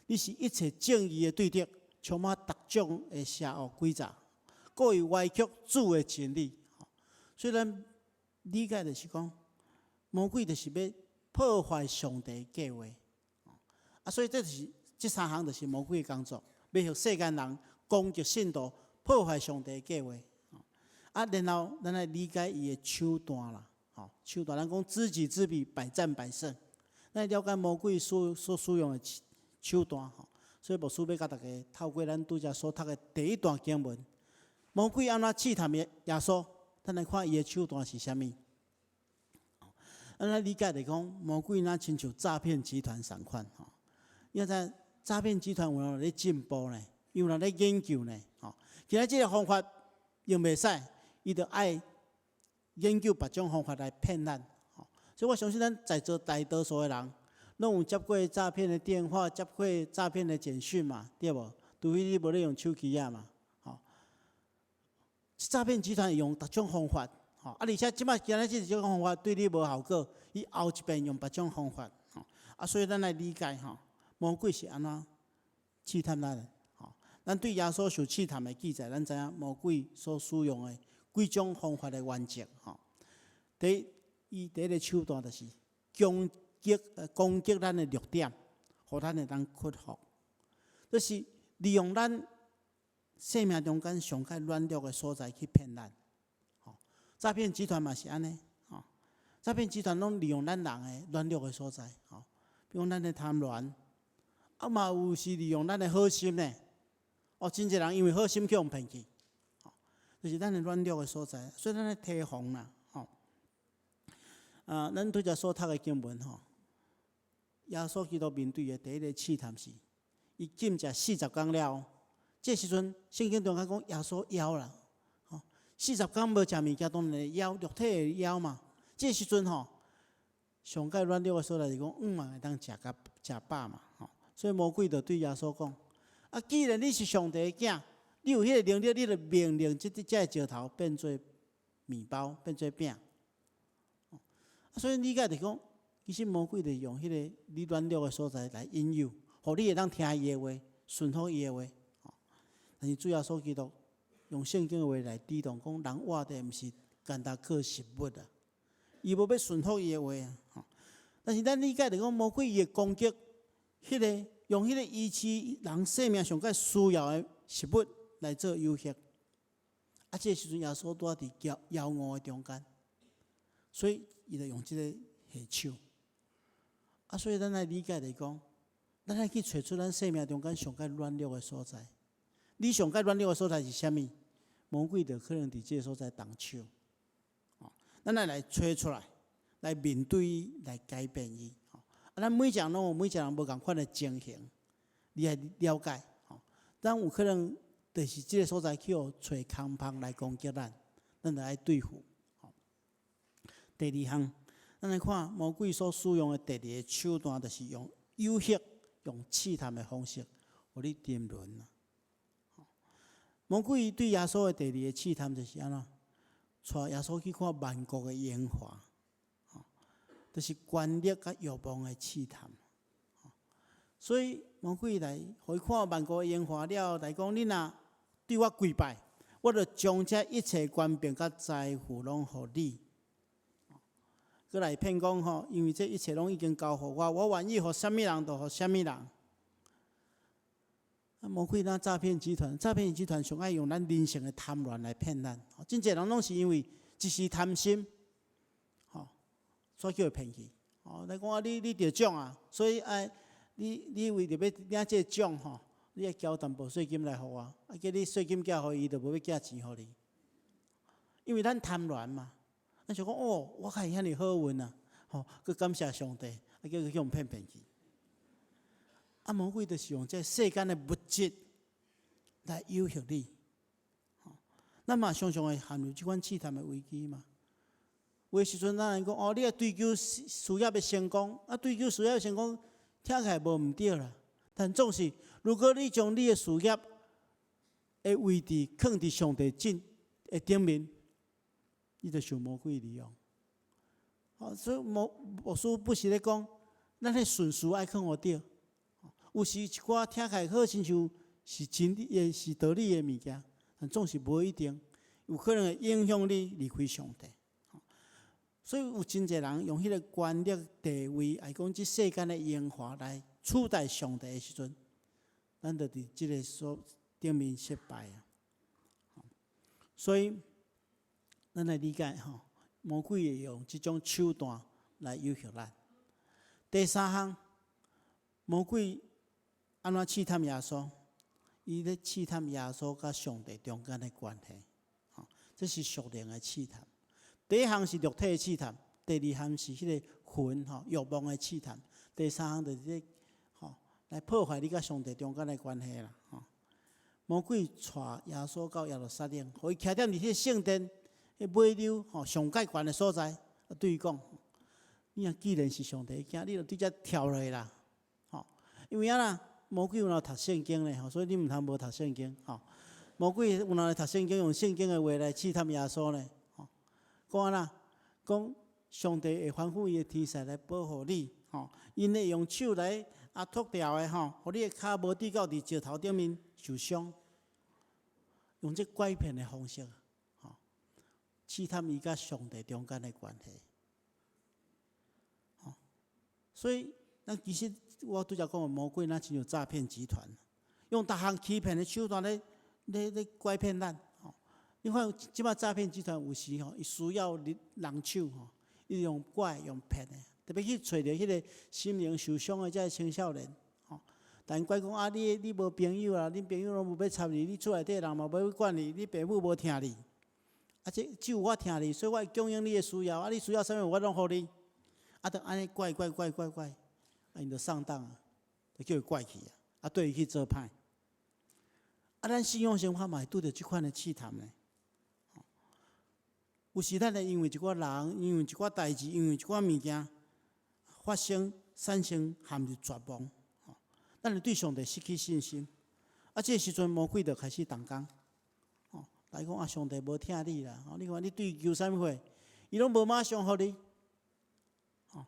你是一切正義的對敵。充滿逐種的邪惡詭詐，故意歪曲主的真理。所以咱理解就是講，魔鬼就是欲破壞上帝的計劃。啊，所以這就是這三項就是魔鬼的工作，欲予世間人攻擊信徒，破壞上帝的計劃。啊，然後咱來理解伊的手段啦。吼，手段，咱講知己知彼，百戰百勝。咱了解魔鬼所使用的手段。吼。所以牧師欲共大家透過咱拄才所讀的第一段經文，魔鬼按怎試探耶穌，咱來看伊的手段是啥物。咱來理解來講，魔鬼若親像詐騙集團仝款吼。你知詐騙集團有人咧進步呢，有人咧研究呢，吼。今仔這个方法用袂使，伊就愛研究別種方法來騙咱。吼，所以我相信咱在座大多數的人，攏有接過詐騙的電話，接過詐騙的簡訊嘛，對無？除非你無咧用手機仔嘛，吼。詐騙集團用逐種方法，吼啊！而且這擺今仔這種方法對你無效果，伊後一遍用別種方法，吼啊！所以咱來理解吼，魔鬼是按怎試探咱的，吼。咱對耶穌受試探的記載，咱知影魔鬼所使用的幾種方法的原則，吼。第一，伊第一个手段就是攻擊咱的弱點，予咱會當屈服，就是利用咱生命中間上較軟弱的所在去騙咱。吼，詐騙集團嘛是按呢，吼，詐騙集團攏利用咱人的軟弱的所在，吼，比如講咱的貪婪，啊嘛有時利用咱的好心呢，哦，真濟人因為好心去予騙去，吼，就是咱的軟弱的所在，所以咱愛提防啦，吼。啊，咱拄才所讀的經文吼，耶穌基督面對的第一个試探是，伊禁食四十工了，這時陣聖經中間講耶穌枵啦，吼，四十工無食物件，當然會枵，肉體會枵嘛。這時陣吼，上蓋軟弱的所在是講，向望會當食甲食飽嘛，吼。所以魔鬼就對耶穌講：啊，既然你是上帝的囝，你有彼个能力，你就命令這個石頭變做麵包，變做餅。啊，所以理解就講，其實魔鬼就用彼个你軟弱的所在來引誘，予你會當聽伊的話，順服伊的話。但是主耶穌基督用聖經的話來抵擋，講人活的毋是干焦靠食物啊，伊無欲順服伊的話啊。吼，但是咱理解著講，魔鬼伊會攻擊彼个用彼个維持人生命上蓋需要的食物來做誘惑。啊，這个時陣耶穌拄仔佇枵枵餓的中間，所以伊就用這个下手。啊，所以咱愛理解來講，咱愛去揣出咱生命中間上蓋軟弱的所在。你上蓋軟弱的所在是啥物？魔鬼就可能佇這个所在動手。哦，咱愛來揣出來，來面對伊，來改變伊。啊，咱每一個人攏有每一個人無仝款的情形，你愛了解。吼，咱有可能就是這个所在去予揣空縫來攻擊咱，咱就愛對付。第二項，咱來看魔鬼所使用的第二个手段，就是用誘惑、用試探的方式，予你沉淪。魔鬼對耶穌的第二个試探就是按怎？帶耶穌去看萬國的榮華，就是權力佮欲望的試探。所以魔鬼來予伊看萬國的榮華了，來講你若對我跪拜，我就將這一切權柄佮財富攏予你。閣來騙講吼，因為這一切攏已經交予我，我願意予啥物人就予啥物人。啊，魔鬼若詐騙集團，詐騙集團上愛用咱人性的貪婪來騙咱。真濟人攏是因為一時貪心，吼，所以叫伊騙去。哦，來講啊，你得獎啊，所以愛你為著欲領這個獎吼，你愛交淡薄稅金來予我，啊，叫你稅金寄予伊，就無欲寄錢予你。因為咱貪婪嘛，咱想講哦，我較會遐爾好運啊，吼，閣感謝上帝，啊，叫伊去予騙騙去。啊，魔鬼就是用這世間的物質來誘惑你，咱嘛常常會陷入這款試探的危機嘛。有的時陣咱會講哦，你愛追求事業的成功，啊，追求事業的成功，聽起來無毋對啦。但總是，如果你將你的事業的位置囥佇上帝陣的頂面，你就受魔鬼利用。哦，所以牧師不時咧講，咱的順序愛囥予對。有時一寡聽起來好親像是真理的、是道理的物件，但總是無一定，有可能會影響你離開上帝。所以有真濟人用彼个權力地位，來講這世間的榮華來取代上帝的時陣，咱就佇這个所頂面失敗啊。所以，咱來理解吼，魔鬼會用這種手段來誘惑咱。第三項，魔鬼按怎試探耶穌？伊咧試探耶穌佮上帝中間的關係，吼，這是屬靈的試探。第一項是肉體的試探，第二項是彼个魂吼欲望的試探，第三項就是咧吼來破壞你佮上帝中間的關係啦。吼，魔鬼帶耶穌到耶路撒冷，予伊徛踮佇彼个聖殿彼尾溜吼上蓋懸的所在，啊對伊講：你若既然是上帝的囝，你就對遮跳落來啦！吼，因為按怎？魔鬼有哪讀聖經咧？吼，所以你毋通無讀聖經。吼，魔鬼有哪讀聖經，用聖經的話來試探耶穌咧？吼，講按怎？講上帝會吩咐伊的天使來保護你。吼，𪜶會用手來啊托牢的吼，予你的跤無致到佇石頭頂面受傷。用這拐騙的方式，吼，試探伊佮上帝中間的關係。吼，所以咱其實我拄才講的魔鬼，若親像詐騙集團，用逐項欺騙的手段咧咧咧拐騙咱。吼，你看這擺詐騙集團有時吼，伊需要人手吼，伊用拐用騙的，特別去揣著彼个心靈受傷的這个青少年，吼。但拐講啊，你無朋友啊，恁朋友攏無欲插你，你厝內底人嘛無欲管你，你爸母無疼你，啊，這只有我疼你，所以我會供應你的需要，啊，你需要啥物我攏予你，啊，就按呢拐拐拐拐拐，啊，𪜶就上當啊，就叫伊拐去啊，啊，對伊去做歹。啊，咱信仰生活嘛會拄著這款的試探呢。有時咱會因為一寡人，因為一寡代誌，因為一寡物件發生產生陷入絕望，咱會對上帝失去信心。啊，這个時陣魔鬼就開始動工，哦，來講啊，上帝無疼你啦，哦，你看你對伊求啥物貨，伊攏無馬上予你。哦，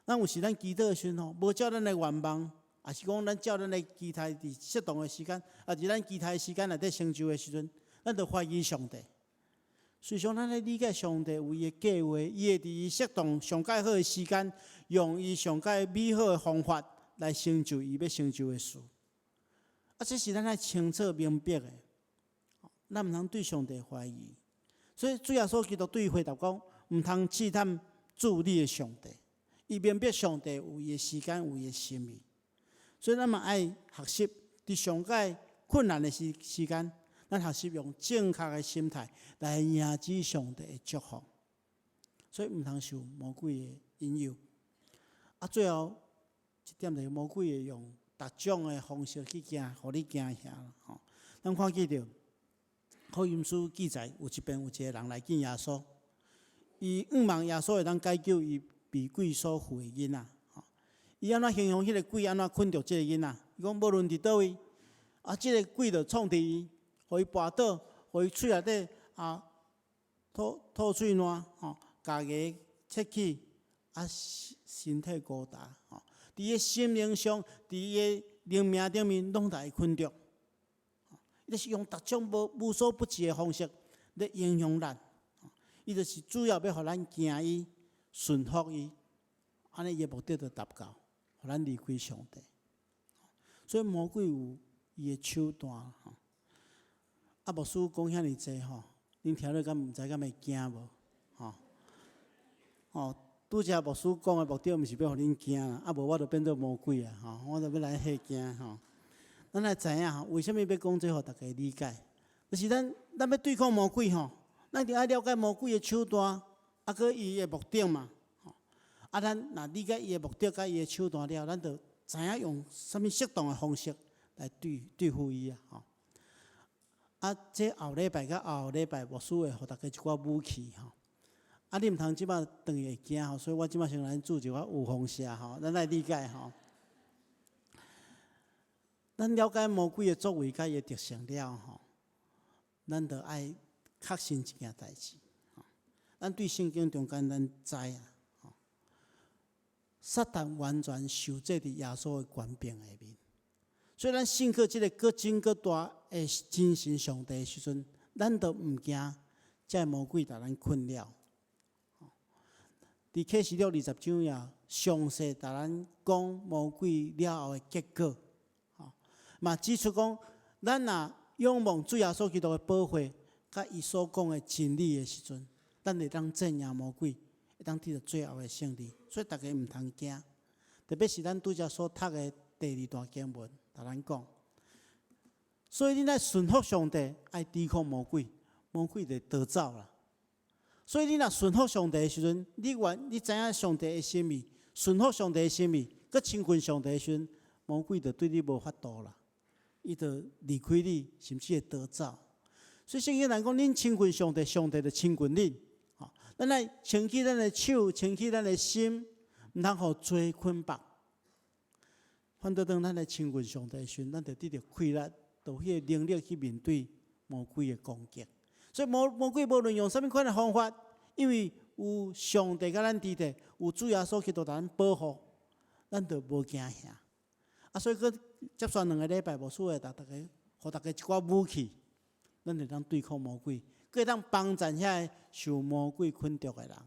咱有時咱祈禱的時陣吼，無照咱的願望，抑是講咱照咱的期待佇適當的時間，抑是咱期待的時間內底成就的時陣，咱就懷疑上帝。事實上，咱咧理解上帝有伊的計劃，伊會佇伊適當上蓋好的時間，用伊上蓋美好的方法來成就伊欲成就的事。啊，這是咱愛清楚明白的。咱毋通對上帝懷疑。所以主耶穌基督對伊回答講：毋通試探主你的上帝。伊明白上帝有伊的時間，有伊的心意。所以咱嘛愛學習佇上蓋困難的時間。咱學習用正確的心態來迎接上帝的祝福，所以毋通受魔鬼的引誘。啊，最後一點就是魔鬼會用逐種的方式去驚，予你驚嚇。吼，咱看見著福音書記載，有一遍有一个人來見耶穌，伊向望耶穌會當解救伊被鬼所附的囡仔。吼，伊按怎形容彼个鬼按怎困著這个囡仔？伊講無論佇佗位，啊，這个鬼就創佇伊。予伊跋倒，予伊喙內底啊吐吐喙瀾，吼，咬牙切齒，啊身體孤單，吼，佇伊心靈上，佇伊的靈命頂面，攏共伊困著。伊就是用逐種無所不至的方式咧影響咱，伊就是主要欲予咱驚伊、順服伊，按呢伊的目的就達到，予咱離開上帝。所以魔鬼有伊的手段，吼。啊，牧師講遐爾濟吼，恁聽了敢毋知敢會驚無？吼，吼，拄才牧師講的目的毋是欲予恁驚啦，啊無我就變做魔鬼啊！吼，我就欲來嚇驚吼。咱來知影吼，為啥物欲講這，予大家理解？就是咱欲對抗魔鬼吼，咱一定愛了解魔鬼的手段，啊，閣伊的目的嘛。吼，啊，咱若理解伊的目的佮伊的手段了，咱就知影用啥物適當的方式來對付伊啊！吼。啊，這後禮拜佮後後禮拜，牧師會予大家一寡武器吼。啊，你毋通這擺轉去會驚吼，所以我這擺先來注一寡預防射吼，咱來理解吼。咱了解魔鬼的作為佮伊的特性了吼，咱就愛確信一件代誌。咱對聖經中間咱知啊，吼，撒旦完全受制佇耶穌的權柄下面。所以咱信靠這个閣真閣大的真神上帝的時陣，咱就毋驚這个魔鬼共咱困擾。佇啟示錄20章也詳細共咱講魔鬼了後的結果，吼，嘛指出講，咱若仰望主耶穌基督的寶血，佮伊所講的真理的時陣，咱會當戰贏魔鬼，會當得著最後的勝利。所以大家毋通驚，特別是咱拄才所讀的第二段經文，共咱講。所以恁愛順服上帝，愛抵抗魔鬼，魔鬼就逃走啦。所以你若順服上帝的時陣，你願你知影上帝的心意，順服上帝的心意，閣親近上帝的時陣，魔鬼就對你無法度啦，伊就離開你，甚至會逃走。所以聖經人講，恁親近上帝，上帝就親近恁。吼，咱愛清潔咱的手，清潔咱的心，毋通予罪捆綁。反倒當咱來親近上帝的時陣，咱就得著氣力，就有彼个能力去面對魔鬼的攻擊。所以魔鬼無論用啥物款的方法，因為有上帝佮咱佇咧，有主耶穌基督共咱保護，咱就無驚嚇。啊，所以閣接續兩个禮拜，牧師會逐家，予大家一寡武器，咱會當對抗魔鬼，閣會當幫贊遐个受魔鬼困著的人。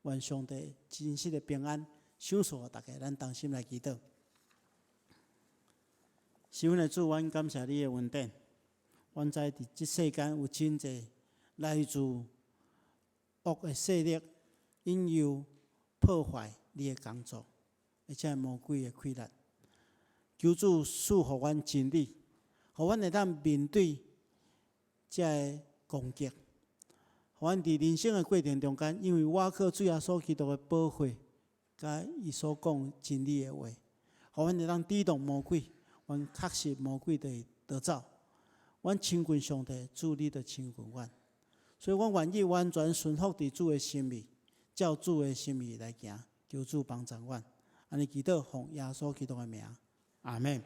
願上帝真實的平安，賞賜予大家，咱同心來祈禱。是阮的主，阮感謝你的恩典。阮知佇這世間有真濟來自惡的勢力引誘破壞你的工作，而且魔鬼的氣力。求主賜予阮真理，予阮會當面對這个攻擊。予阮佇人生的過程中間，因為倚靠主耶穌基督的寶血，佮伊所講真理的話，予阮會當抵擋魔鬼。阮確實魔鬼就會逃走。阮親近上帝，主你就親近阮。所以阮願意完全順服佇主的心意，照主的心意來行。求主幫助阮。按呢祈禱，奉耶穌基督的名，阿們。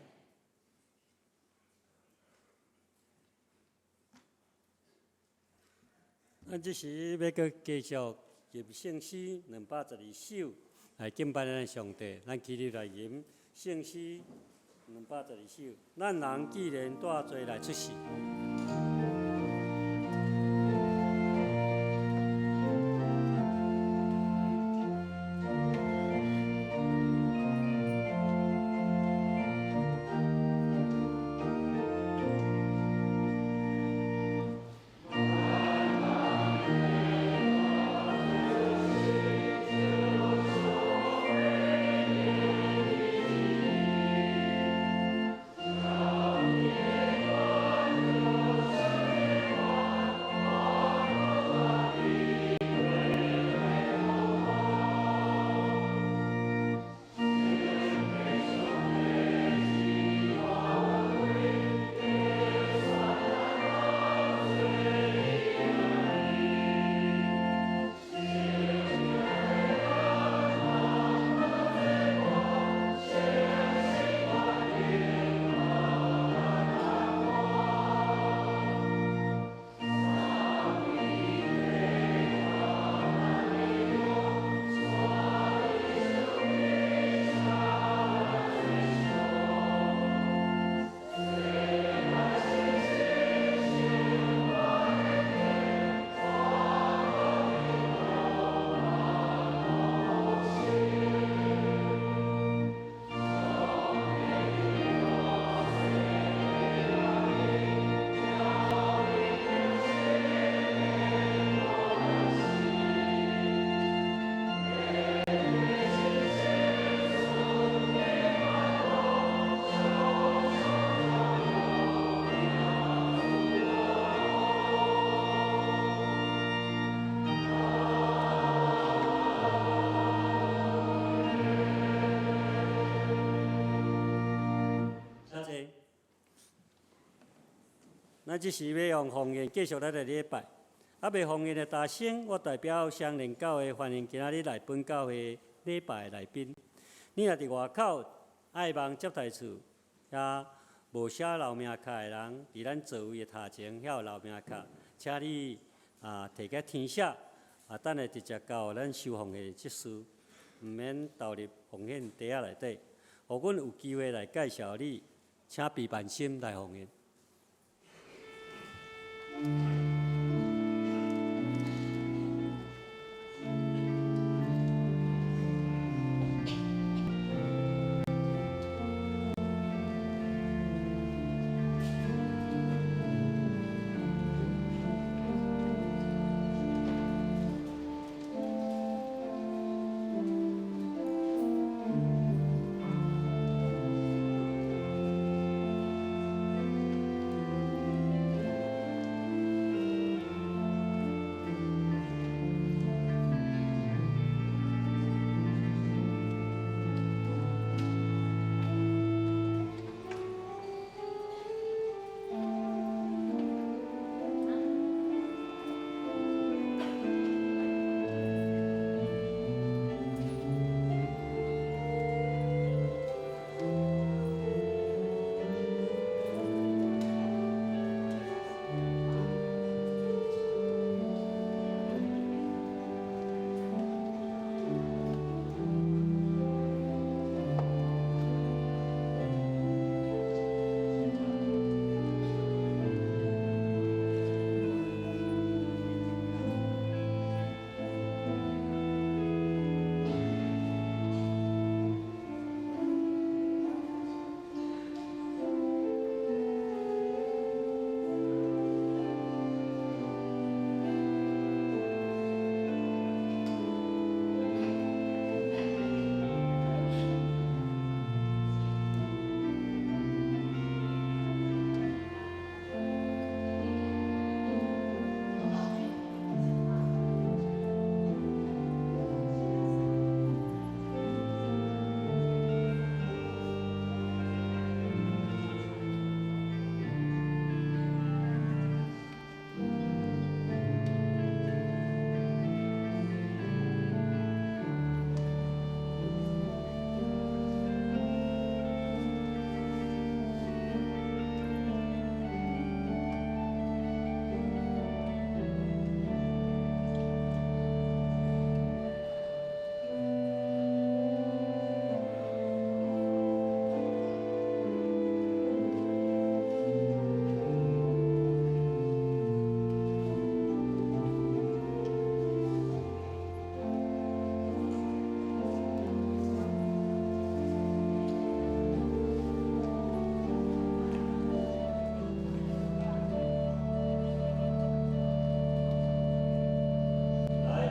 咱這時欲閣繼續吟聖詩212首來敬拜咱的上帝。咱起立來吟聖詩212首。咱人既然帶罪來出世。咱這時欲用方言繼續咱的禮拜。猶未方言的大聲，我代表雙連教會歡迎今仔日來本教會禮拜的來賓。你若佇外口愛望接待處，遐無寫留名卡的人，佇咱座位的頭前遐有留名卡，請你提個填寫，等下直接交予咱收奉獻的執事，毋免投入奉獻袋仔內底。予阮有機會來介紹你，請備辦心來奉獻。來，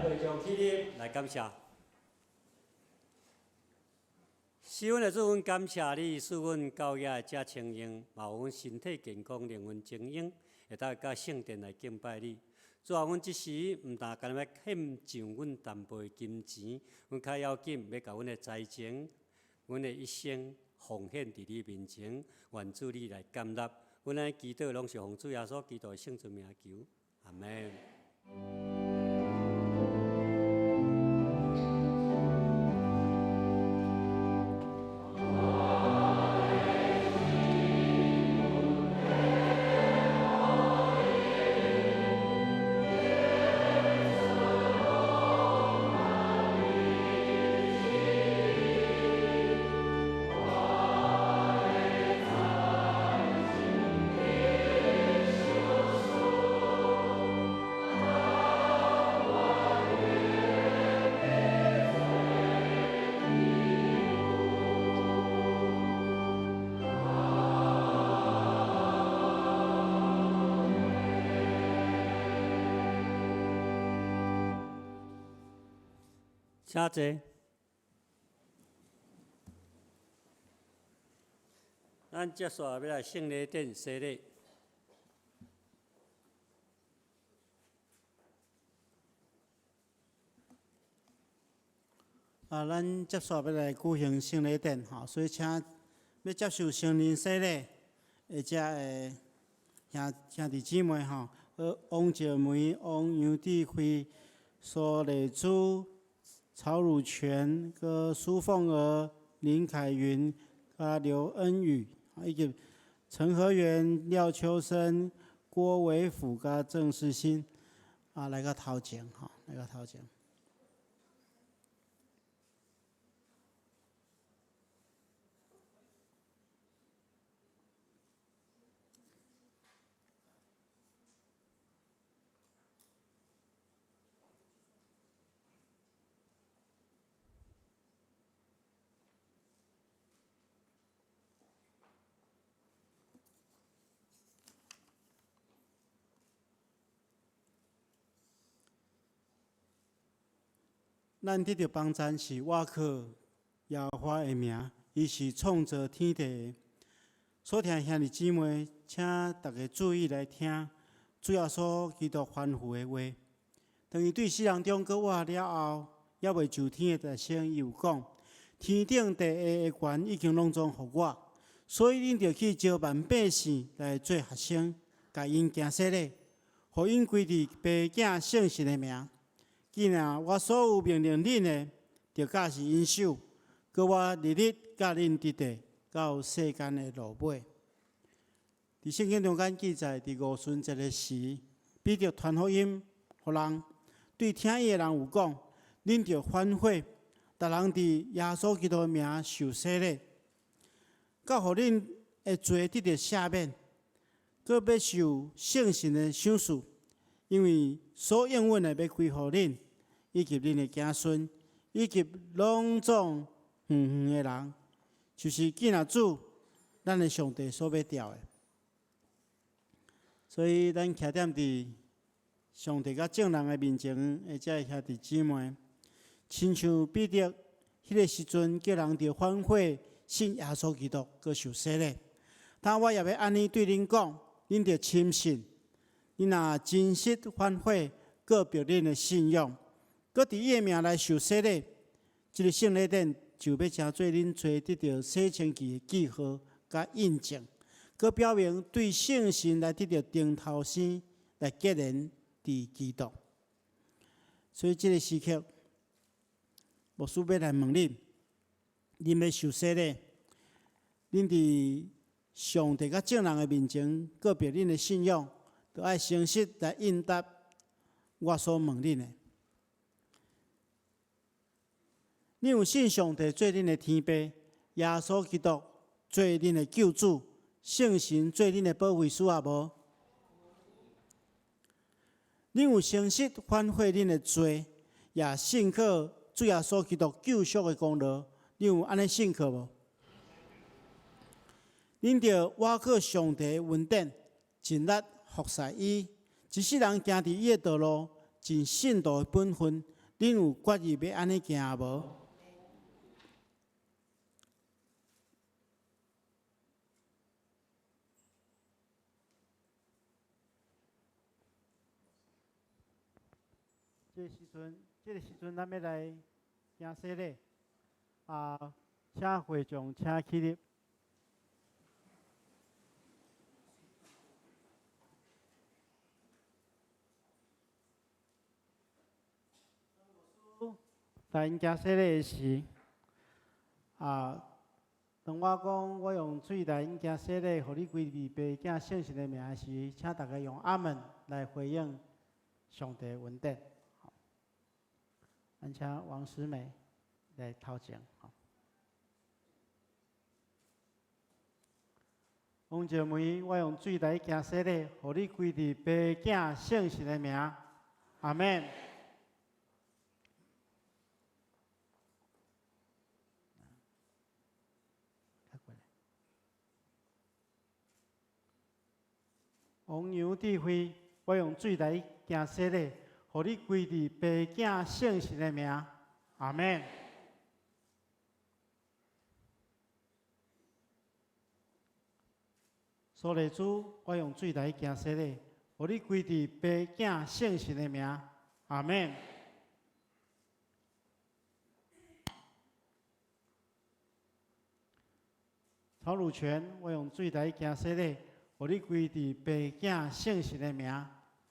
會眾起立來感謝。是阮的主，阮感謝你，賜阮教業遮清榮，嘛予阮身體健康、靈魂精英，會當到聖殿來敬拜你。主啊，阮這時毋但干焦欲獻上阮淡薄的金錢，阮較要緊欲共阮的財情、阮的一生奉獻佇你面前，願主你來甘納。阮的祈禱攏是奉主耶穌基督的聖尊名求，阿門。請坐。咱接續欲來聖禮典洗禮。啊，咱接續欲來舉行聖禮典吼，所以請欲接受聖靈洗禮，或者的兄兄弟姊妹吼，王静梅、王杨志辉、苏丽珠、曹汝权、佮苏凤娥、林凯云、佮刘恩宇，以及陈和元、廖秋生、郭维甫、佮郑世新，啊，来到头前吼，来到头前。咱得著幫贊是倚靠耶和華的名，伊是創造天地的。所聽兄弟姊妹，請大家注意來聽主耶穌基督吩咐的話。當伊對死人中閣活了後，猶未上天的時陣，伊有講：天頂地下的權已經攏總予我，所以恁著去招萬百姓來做學生，共𪜶行洗禮，予𪜶歸佇父囝聖神的名。既然我所有命令恁的，著教示𪜶守，閣我日日佮恁佇咧到世間的落尾。佇聖經中間記載，佇五旬節的時，彼得傳福音予人，對聽伊的人有講：恁著反悔，逐人佇耶穌基督的名受洗禮，到予恁的罪得著赦免，閣欲受聖神的賞賜，因為所應允的欲歸予恁，以及恁的子孫，以及攏總遠遠的人，就是見若主，咱的上帝所欲召的。所以，咱徛踮佇上帝佮眾人的面前的這兄弟姊妹，親像彼得彼个時陣叫人著反悔信耶穌基督，閣受洗禮。但我也欲按呢對恁講，恁著深信，恁若真實反悔，告白恁的信仰，閣佇伊的名來受洗禮，這个聖禮典就欲成做恁罪得著洗清氣的記號佮印證，閣表明對聖神來得著重頭生來結連佇基督。所以這个時刻，牧師欲來問恁：恁欲受洗禮？恁佇上帝佮眾人的面前告白恁的信仰，著愛誠實來應答我所問恁的。恁有信上帝做恁的天父，耶穌基督做恁的救主，聖神做恁的保惠師也無？恁有誠實反悔恁的罪，也信靠主耶穌基督救贖的功勞，恁有按呢信靠無？恁著倚靠上帝的恩典，盡力服侍伊，一世人行佇伊的道路，盡信徒的本分，恁有決意欲按呢行無？這個時陣，這個時陣，咱欲來行洗禮。啊，請會眾請起立。帶𪜶行洗禮的時，啊，當我講我用水來𪜶行洗禮，予你歸佇父囝聖神的名時，請大家用阿門來回應上帝的恩典。咱請王師美來頭前。王靜梅，我用水來行洗禮，予你歸佇父囝聖神的名，阿門。王楊智慧，我用水來行洗禮，予你歸佇父囝聖神的名，阿門。蘇麗珠，我用水來行洗禮，予你歸佇父囝聖神的名，阿門。曹汝權，我用水來行洗禮，予你歸佇父囝聖神的名，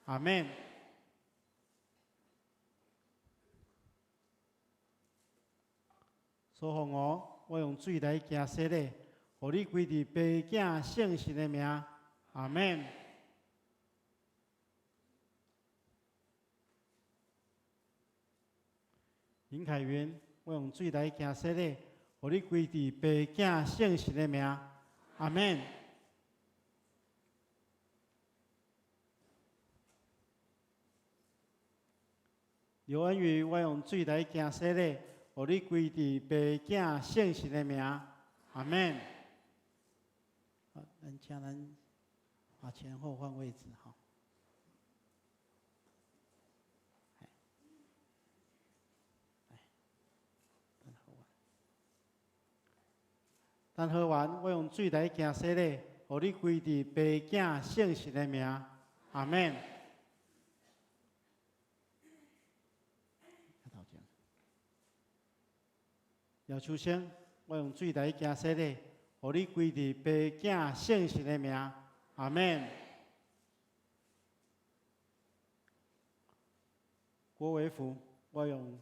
阿們。蘇鳳娥，我用水來行洗禮，予你歸佇父囝聖神的名，阿們。林凱云，我用水來行洗禮，予你歸佇父囝聖神的名，阿們。劉恩宇，我用水來行洗禮，予你歸佇父囝聖神的名，阿們。好，咱請咱把前後換位置，哈。陳和元，我用水來行洗禮，予你歸佇父囝聖神的名，阿們。姚秋生，我用水來行洗禮，予你歸佇父囝聖神的名，阿們。郭維福，我用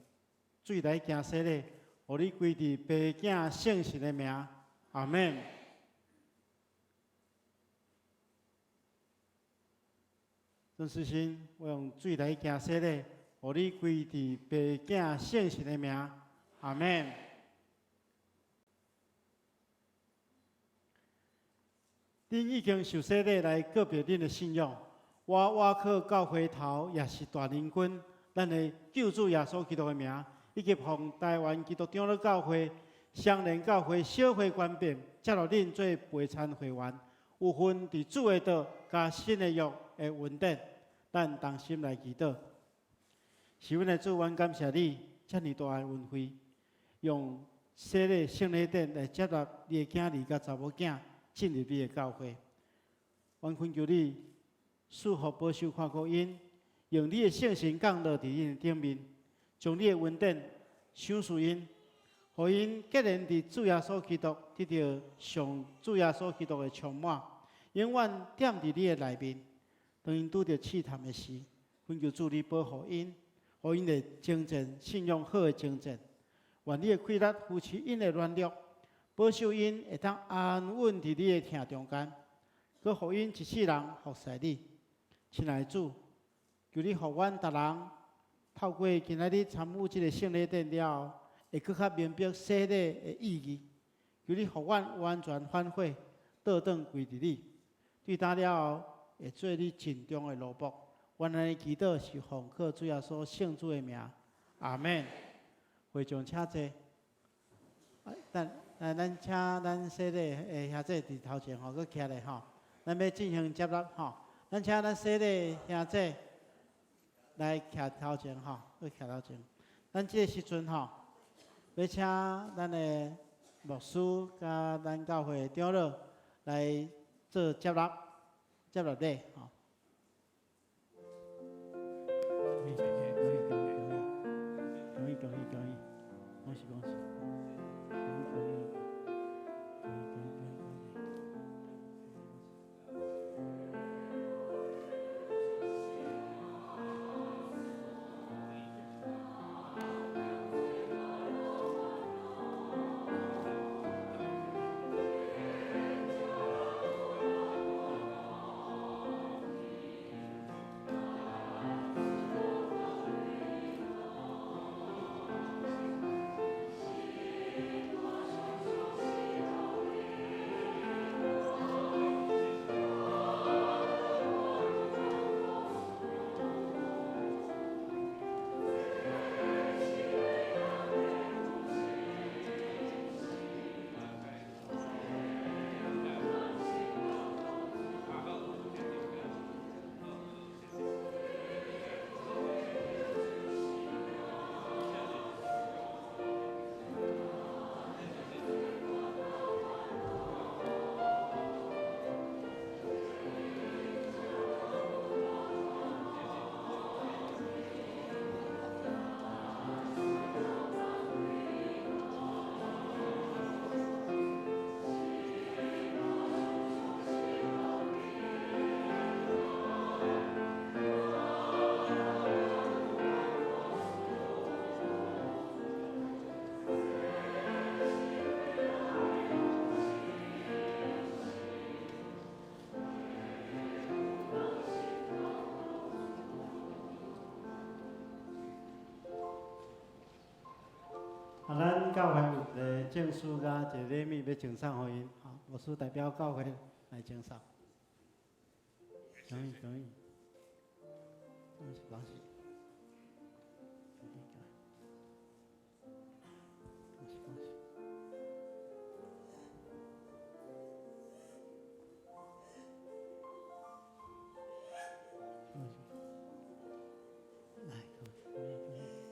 水來行洗禮，予你歸佇父囝聖神的名，阿們。曾思新，我用水來行洗禮，予你歸佇父囝聖神的名，阿們。恁已經受洗禮來告別恁的信仰，我倚靠教會頭，也是大能君，咱的救主耶穌基督的名，以及奉台灣基督長老教會、雙連教會小會權柄，接納恁做陪餐會員，有份佇主的道佮新的約的恩典，咱同心來祈禱。是阮的主，阮感謝你，遮爾大的恩惠，用洗禮聖禮典來接納你的囝兒佮查某囝進入你的教會。阮懇求你賜福保守看顧𪜶，用你的聖神降落佇𪜶的頂面，將你的恩典賞賜𪜶，予𪜶結連佇主耶穌基督得著上主耶穌基督的充滿，永遠踮佇你的內面。當𪜶拄著試探的時，懇求主你保護𪜶，予𪜶會征戰信仰好的征戰。願你的氣力扶持𪜶的軟弱，保守𪜶會當安穩佇你的疼中間，閣予𪜶一世人服侍你。親愛的主，求你予阮逐人透過今仔日參與這个聖禮典了後，會閣較明白洗禮的意義。求你予阮完全反悔，倒轉歸佇你。對今了後，會做你盡忠的奴僕。阮按呢祈禱是奉靠主耶穌聖子的名，阿們。會眾請坐。等，咱請咱洗禮的兄弟佇頭前吼，閣徛咧吼。咱欲進行接納吼，咱請咱洗禮兄弟來徛頭前吼，閣徛頭前。咱這个時陣吼，欲請咱的牧師佮咱教會的長老來做接納接納禮吼。恭喜恭喜恭喜恭喜恭喜恭喜！恭喜恭喜恭喜恭喜恭喜！啊，咱教會有一个證書佮一个禮物欲贈送予𪜶，吼，牧師代表教會來贈送。恭喜恭喜，恭喜恭喜！恭喜恭喜！恭喜！來，恭喜恭喜！來，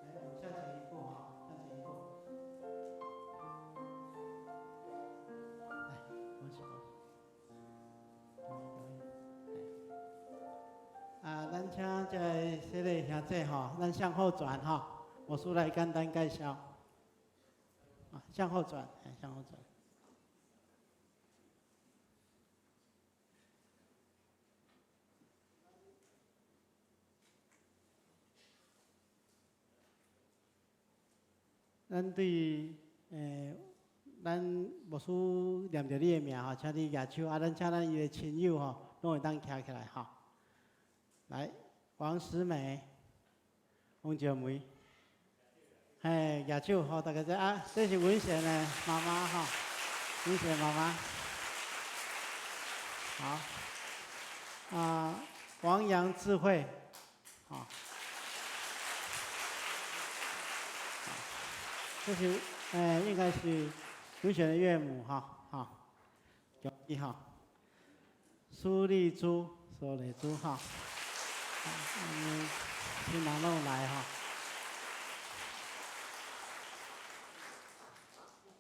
我們向前一步哈，向前一步。來，恭喜恭喜！恭喜恭喜！啊，咱請這个洗禮兄姐吼，咱向後轉吼，牧師來簡單介紹。啊，向後轉，向後轉。咱對咱牧師念著你的名吼，請你舉手啊！咱請咱伊的親友吼，攏會當徛起來吼。來，王石美、王少梅，嘿，舉手吼，大家知啊，這是文賢的媽媽吼，文賢媽媽。好，啊，王楊智慧，好。這是應該是文賢的岳母哈，好，你好，蘇麗珠，蘇麗珠哈，嗯，親人攏來哈，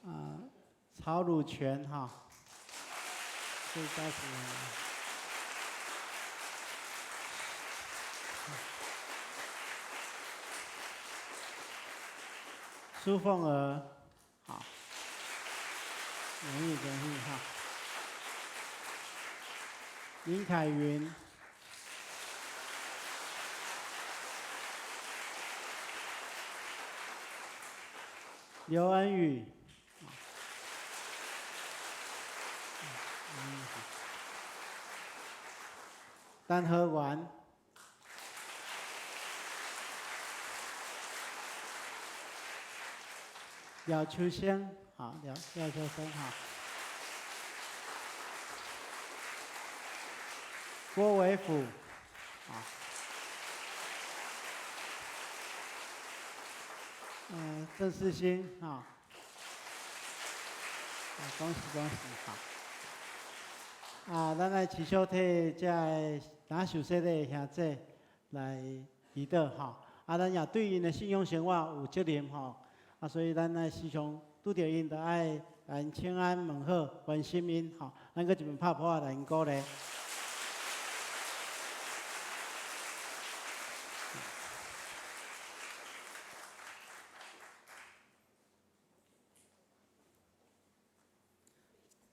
啊，曹魯全哈，這家屬。蘇鳳兒，好，容易容易哈。林凱雲，劉恩宇，陳和元。廖秋生，好，廖秋生，好。郭維甫，好。鄭世新，好。恭喜恭喜，好。啊，咱來持續替這个若受洗禮的兄姊來祈禱，吼。啊，咱也對𪜶的信仰生活有責任，吼。啊，所以咱愛時常拄著𪜶，就愛來𪜶請安問好，關心𪜶，吼。咱閣一遍拍噗仔來𪜶鼓勵。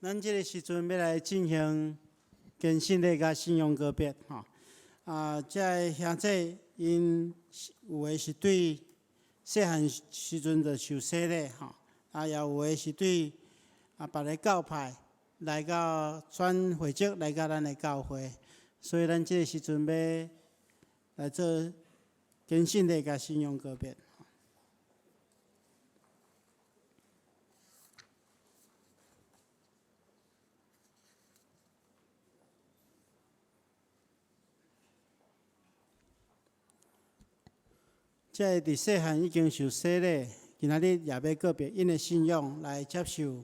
咱這个時陣欲來進行堅信禮佮信仰告別，吼。啊，這个兄姊𪜶有的是對細漢時陣就受洗禮，吼，啊，也有的是對啊別个教派來到轉會籍來到咱的教會，所以咱這个時陣欲來做堅信禮佮信仰告別。這个佇細漢已經受洗禮，今仔日也欲告別𪜶的信仰，來接受、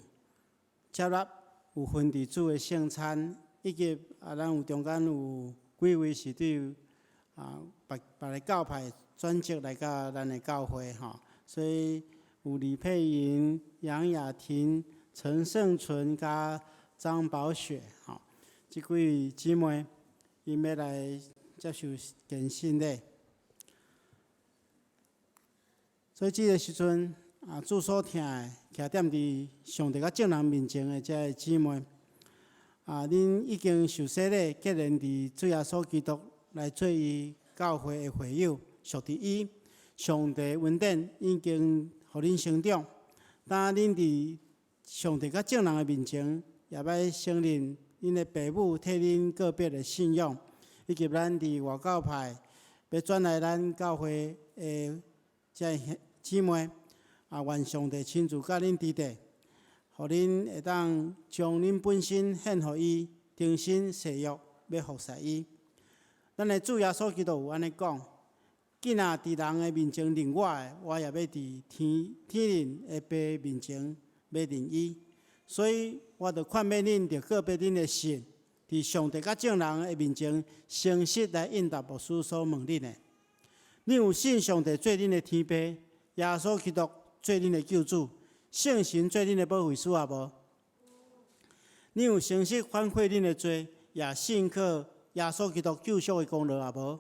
接納有分佇主的聖餐，以及啊，咱有中間有幾位是對啊別別个教派轉職來到咱的教會吼，所以有李佩瑩、楊雅婷、陳勝純佮張寶雪吼，這幾位姊妹，𪜶欲來接受堅信禮。所以這个時陣啊，主所疼的，徛踮佇上帝佮眾人面前的這个姊妹，啊，恁已經受洗禮，結連佇主耶穌基督來做伊教會的會友，屬佇伊，上帝恩典已經予予恁成長。當恁佇上帝佮眾人的面前，也欲承認恁的爸母替恁告別的信仰，以及咱佇外教派欲轉來咱教會的這姊妹，啊，願上帝親自佮恁佇咧，予恁會當將恁本身獻予伊，誠心誓約欲服侍伊。咱的主耶穌基督有按呢講：囝若佇人的面前認我的，我也欲佇天天靈的爸面前欲認伊。所以，我就勸勉恁，著告別恁的信，佇上帝佮眾人的面前，誠實來應答牧師所問恁的。恁有信上帝做恁的天父，耶穌基督做恁的救主，聖神做恁的保惠師也無？恁有誠實反悔恁的罪，也信靠耶穌基督救贖的功勞也無？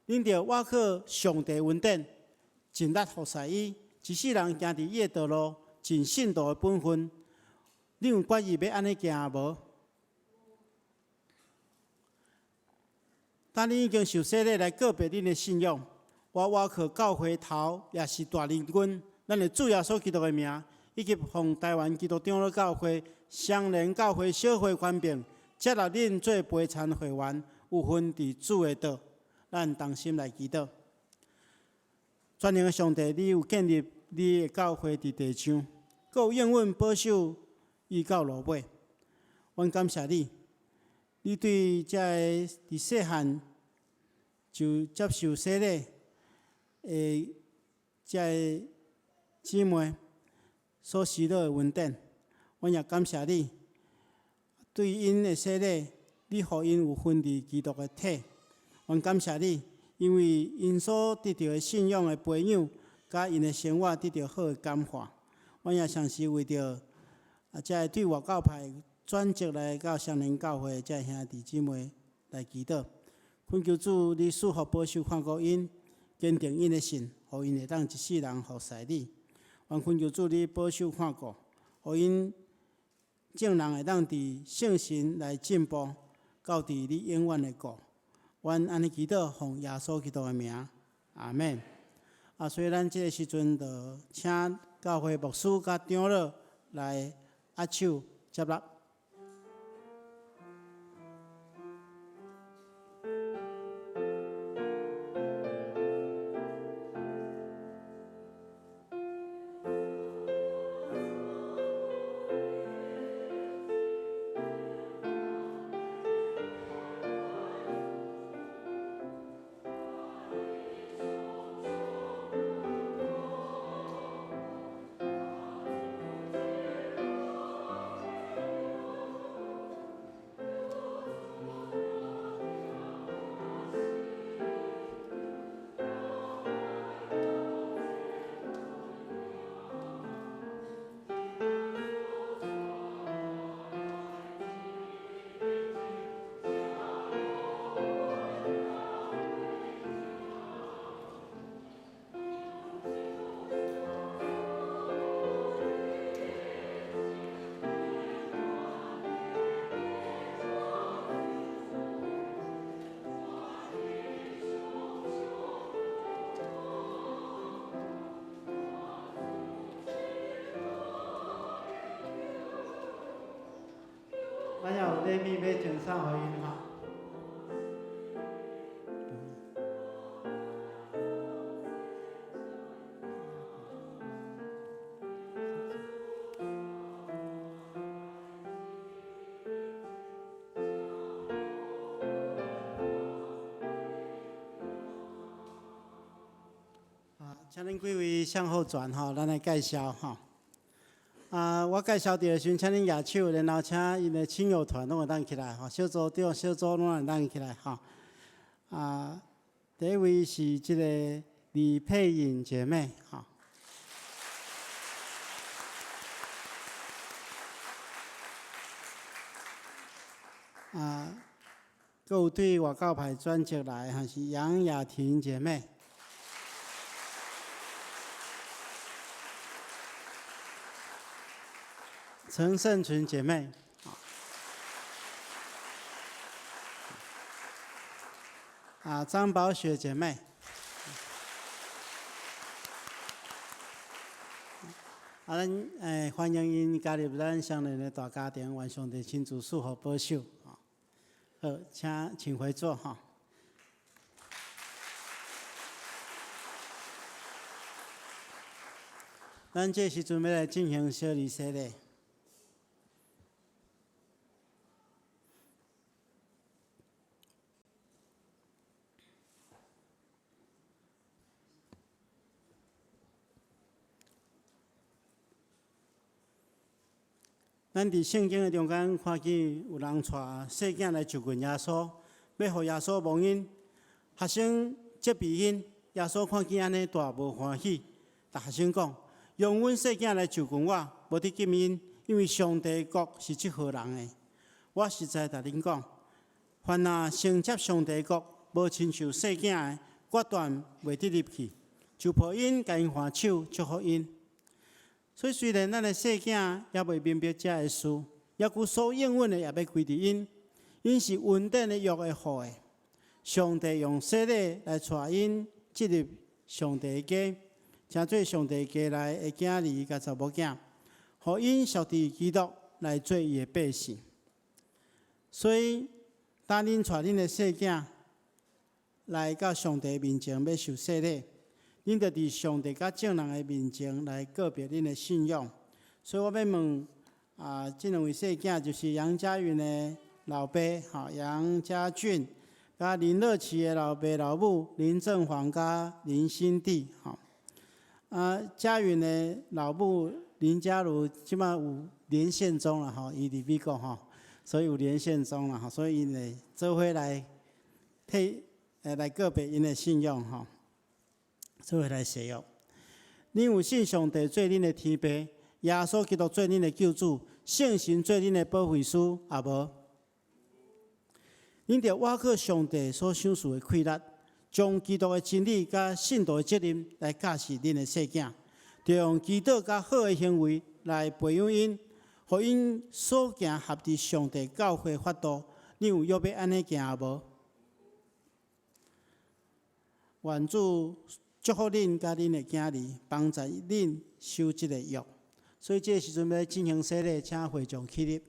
恁著倚靠上帝恩典，盡力服侍伊，一世人行佇伊的道路，盡信徒的本分。恁有決意欲按呢行無？當恁已經受洗禮來告別恁的信仰，我倚靠教會頭，也是大領軍，咱的主耶穌基督的名，以及奉台灣基督長老教會雙連教會小會權柄，接納恁做陪餐會員，有份佇主的桌，咱同心來祈禱。全能的上帝，你有建立你的教會佇地上，閣有應允保守伊到落尾。阮感謝你，你對這个佇細漢就接受洗禮的這个姊妹所施予的恩典，阮也感謝你，對𪜶的洗禮，你予𪜶有份佇基督的體。阮感謝你，因為𪜶所得著的信仰的培養，佮𪜶的生活得著好的感化。阮也同時為著這个對外教派轉職來到雙連教會的這兄弟姊妹來祈禱，懇求主你賜福保守看顧𪜶，堅定𪜶的信，予𪜶會當一世人服侍你。願懇求主你保守看顧，予𪜶眾人會當佇聖神來進步，到佇你永遠的國。阮按呢祈禱，奉耶穌基督的名，阿們。啊，所以咱這个時陣就請教會牧師佮長老來握手接納。咱也有禮物欲贈送予𪜶吼。啊，請恁幾位向後轉吼，咱來介紹吼。啊，我介紹著的時陣，請恁舉手，然後請𪜶的親友團攏會當起來吼，小組長、小組攏會當起來吼。啊，第一位是這个李佩穎姐妹吼。啊，閣有對外教派轉職來，還是楊雅婷姐妹。陳勝群姐妹，啊，張寶雪姐妹，啊，咱歡迎𪜶加入咱雙連的大家庭，願上帝親自賜福保守。好，請回座哈。咱這時陣欲來進行小兒洗禮。咱佇聖經的中間看見有人帶細囝來就近耶穌，欲予耶穌摸𪜶。學生責備𪜶，耶穌看見按呢大無歡喜，共學生講：容阮細囝來就近我，無得禁𪜶，因為上帝國是這號人的。我實在共恁講，凡若承接上帝國，無親像細囝的，決斷袂得入去。就抱𪜶，共𪜶牽手，祝福𪜶。所以雖然咱的細囝猶未明白這个事，猶閣所應允的也欲歸佇𪜶，𪜶是恩典的約會予的。上帝用洗禮來帶𪜶進入上帝的家，成做上帝家內的囝兒佮查某囝，予𪜶屬佇基督來做伊的百姓。所以，當恁帶恁的細囝來到上帝面前欲受洗禮，恁著佇上帝佮眾人的面前來告白恁的信仰。所以我欲問啊，這兩位細囝就是楊家雲的老爸，吼楊家俊，佮林樂琪的老爸老母林正煌佮林新娣，吼。啊，家雲的老母林家如這擺有連線中啦，吼，伊佇美國吼，所以有連線中啦，吼，所以𪜶會做伙來替來告白𪜶的信仰，吼。做伙來誓約，恁有信上帝做恁的天父，耶穌基督做恁的救主，聖神做恁的保惠師，也無？恁著倚靠上帝所賞賜的氣力，將基督的真理佮信徒的責任來教示恁的細囝，著用祈禱佮好的行為來培養𪜶，予𪜶所行合佇上帝教誨法度。恁有約欲按呢行也無？願主祝福恁佮恁的囝兒，幫助恁守這个約。所以這个時陣欲進行洗禮，請會眾起立。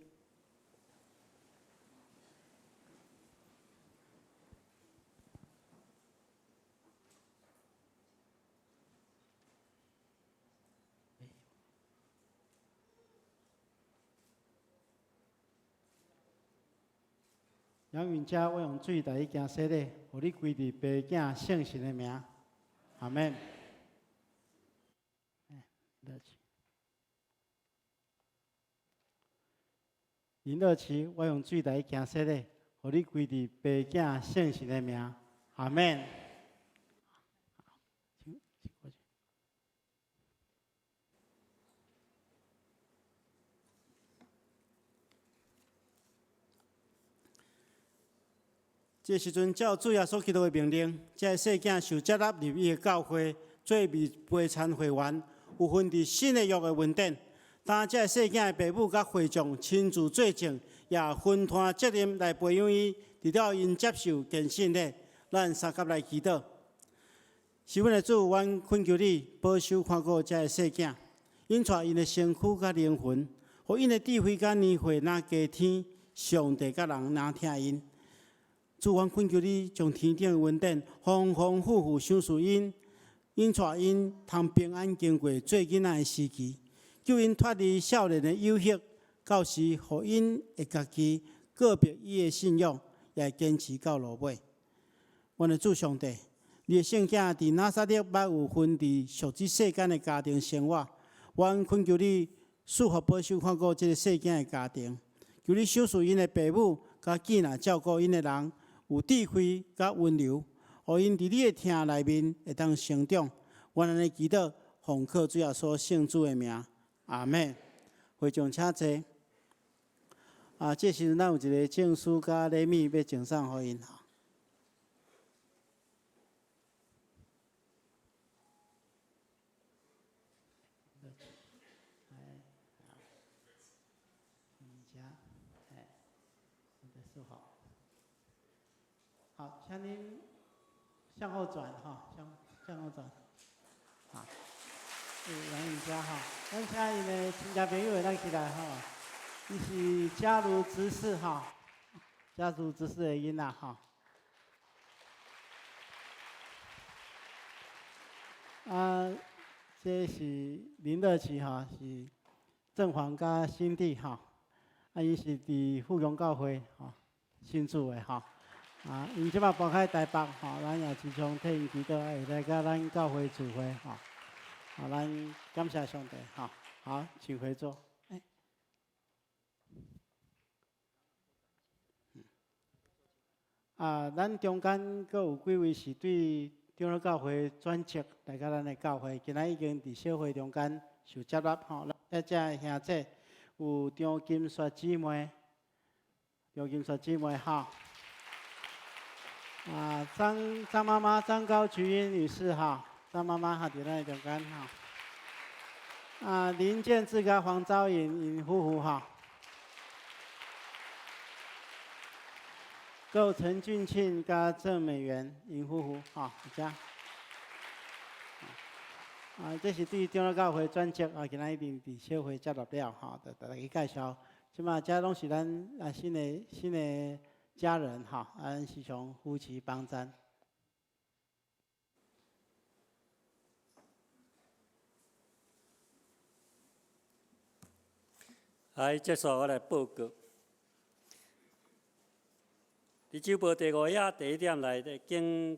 楊雲佳，我用水帶你行洗禮，予你歸佇爸囝聖神的名。阿們。林樂琪，我用水帶你行洗禮，予你歸佇爸囝聖神的名。阿們。這個時陣，照主耶穌基督的命令，這个細囝受接納入伊的教會，做預備餐會員，有份佇新的約的恩典。當這个細囝的爸母佮會眾親自做證，也分攤責任來培養伊，直到𪜶接受堅信禮，咱相佮來祈禱。是阮的主，阮懇求你保守看顧這个細囝，𪜶帶𪜶的身軀佮靈魂，予𪜶的智慧佮年歲若加添，上帝佮人若疼𪜶。主，阮懇求你將天頂的恩典豐豐富富賞賜𪜶，𪜶帶𪜶通平安經過做囡仔的時期，救𪜶脫離少年的誘惑，到時予𪜶會家己告別伊的信仰，也會堅持到落尾。阮的主上帝，你的聖囝佇拿撒勒捌有份佇屬這世間的家庭生活，阮懇求你賜福保守看顧這个細囝的家庭，求你賞賜𪜶的爸母佮囝若照顧𪜶的人有智慧佮溫柔，予𪜶佇你的疼內面會當成長。阮按呢祈禱，奉靠主耶穌聖子的名，阿們。會眾請坐。啊，這時陣咱有一个證書佮禮物欲贈送予𪜶。好，請恁向後轉哈，向後轉。好。楊穎佳吼，咱請𪜶的親戚朋友會當起來吼，伊是家如執事吼，家族執事的囡仔吼。啊，這是林樂琪吼，是鄭黃佮新弟吼，啊，𪜶是佇富強教會吼信主的吼。啊，𪜶這擺搬去台北吼，咱也時常替𪜶祈禱，會來佮咱教會聚會吼。好，咱感謝上帝吼。好，請回座。欸。啊，咱中間閣有幾位是對長老教會轉職來到咱的教會，今仔已經佇小會中間受接納吼。咱遮兄姐有張金雪姊妹，張金雪姊妹吼。啊，張張媽媽張高菊英女士哈，張媽媽哈佇咱的中間哈。啊，林建志佮黃昭穎𪜶夫婦哈。閣有陳俊慶佮鄭美元𪜶夫婦哈，遮。啊，這是對長老教會轉職啊，今仔已經佇小會接納了吼，就大家去介紹。這馬遮攏是咱啊新的新的家人吼，啊，咱時常扶持幫贊。來，結束我來報告。佇週報第五頁第一點內底，經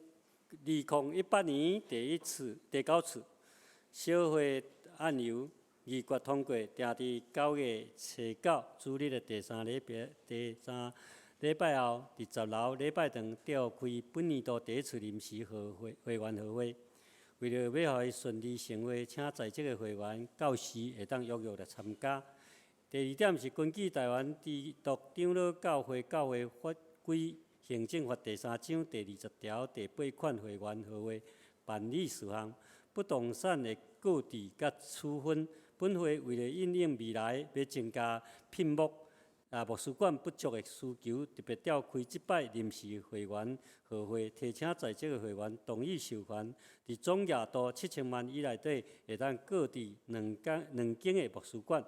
2018年第一次、第九次小會案由議決通過，定佇9月初9主日的第三禮拜、第三禮拜後，佇10樓禮拜堂召開本年度第一次臨時會會會員會會。為著欲予伊順利成會，請在職的會員到時會當踴躍來參加。第二點是根據台灣基督長老教會教會法規行政法第三章第20條第八款會員合約辦理事項，不動產的購置佮處分，本會為著因應未來欲增加聘牧啊牧師館不足的需求，特別召開這擺臨時會員合會，提請在職的會員同意授權，佇總額度7000萬以內底，會當購置兩間兩間的牧師館。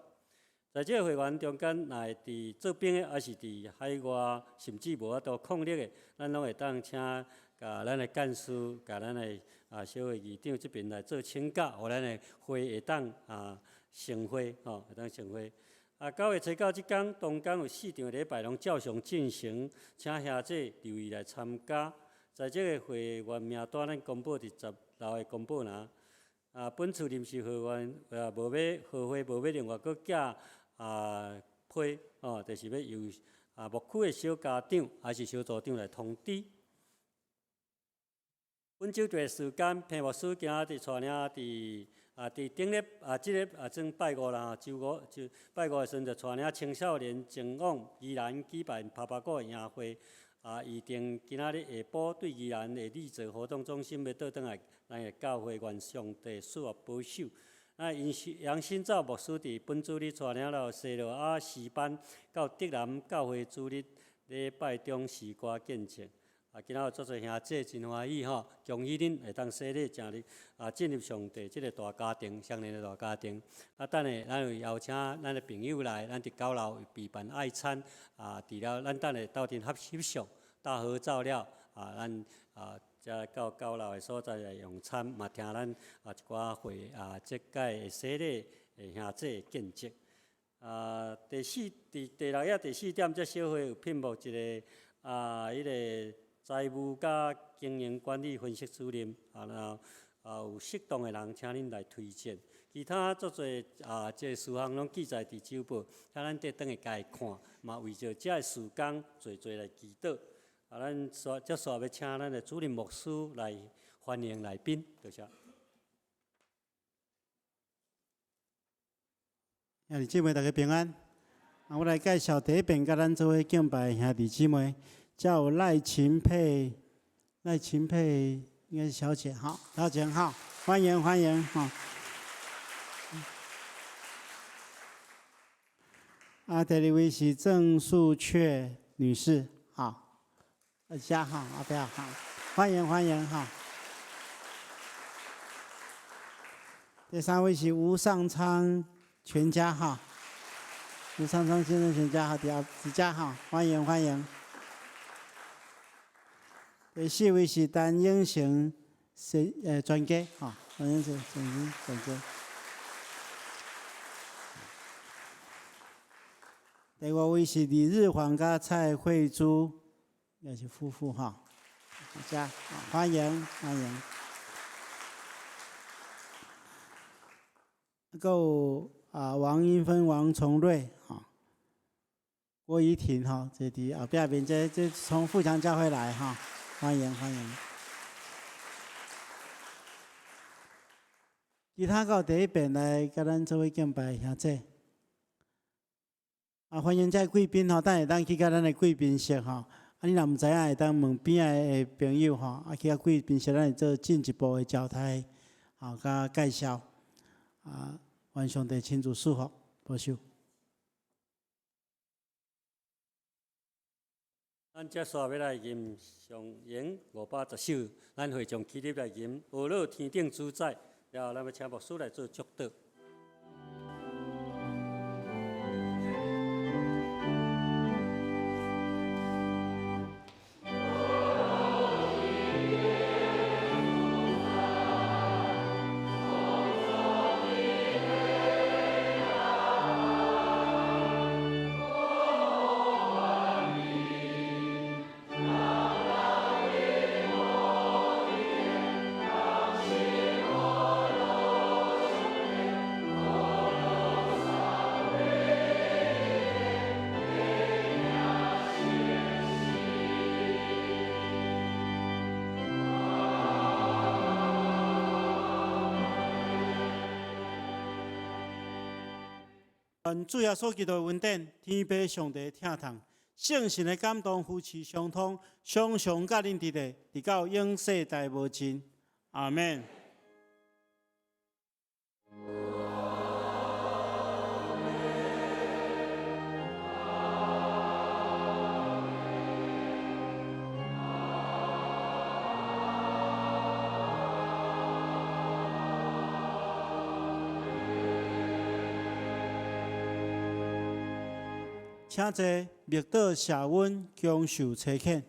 在這個會員中間，若會佇做兵的，抑是佇海外，甚至無法度曠日的，咱攏會當請共咱的幹事、共咱的啊小會議長這邊來做請假，予咱的會會當啊成會吼，會當成會。啊，9月初9這工，當工有四場禮拜攏照常進行，請兄弟留意來參加。在這個會員名單，咱公布佇10樓的公布欄。啊，本次臨時會員啊，無欲合會，無欲另外閣寄啊批哦，就是欲由啊牧區的小家長抑是小組長來通知。本週段時間，彭牧師今仔日帶領佇啊佇頂禮啊這个啊算拜五啦，週五就拜五的時陣就帶領青少年前往宜蘭舉辦拍拍鼓的營會。啊，預定今仔日下晡對宜蘭的麗澤活動中心欲倒轉來，咱的教會願上帝賜福保守。啊，楊新造牧師佇本主日帶領了西羅亞詩班到竹南教會主日禮拜中詩歌見證。啊，今仔有足濟兄弟真歡喜吼，恭喜恁會當洗禮成入啊進入上帝這个大家庭，相連的大家庭。啊，等下咱有邀請咱的朋友來，咱佇9樓有備辦愛餐。啊，除了咱等下鬥陣翕翕相、大合照了，啊，咱啊才到9樓的所在來用餐，嘛聽咱啊一寡會啊這屆的洗禮的兄弟見證。啊，第四、第第六頁第四點，這小會有聘牧一个啊，彼个財務佮經營管理分析主任，啊，然後啊有適當的人，請恁來推薦。其他足濟啊，這个事項攏記載佇週報，請咱綴轉去共伊看，嘛為著這个事工濟濟來祈禱。啊，咱煞接續欲請咱的主任牧師來歡迎來賓，多謝。兄弟姊妹，大家平安。啊，我來介紹第一遍佮咱做伙敬拜的兄弟姊妹，遮有賴琴佩，賴琴佩應該是小姐哈，小姐好，歡迎歡迎哈。啊，第二位是鄭素雀女士，好，大家好，阿表好，歡迎歡迎哈。第三位是吳尚昌全家哈，吳尚昌先生全家哈，佇後佇遮哈，歡迎歡迎。第四位是陳永成先專家哈，陳永成先生專家。第五位是李日煌佮蔡慧珠，也是夫婦哈，大家歡迎歡迎。閣有啊，王英芬、王崇瑞，哈，郭怡婷，哈，這佇後壁面，這從富強教會來，哈，歡迎歡迎。其他閣有第一遍來佮咱做伙敬拜兄姐，啊，歡迎這貴賓吼，等下當去佮咱的貴賓室吼，啊，你若毋知影，會當問邊仔的朋友吼，啊，去佮貴賓室，咱會做進一步的交代，吼，佮介紹。啊，願上帝親自賜福保守。咱接續欲來吟上詠510首，咱會眾起立來吟《呵咾天頂主宰》，然後咱欲請牧師來做祝禱。願主耶穌基督的恩典、天父上帝的疼痛、聖神的感動、扶持相通，常常佮恁佇咧，直到永世代無盡。阿們。請坐，默禱謝恩，享受差遣。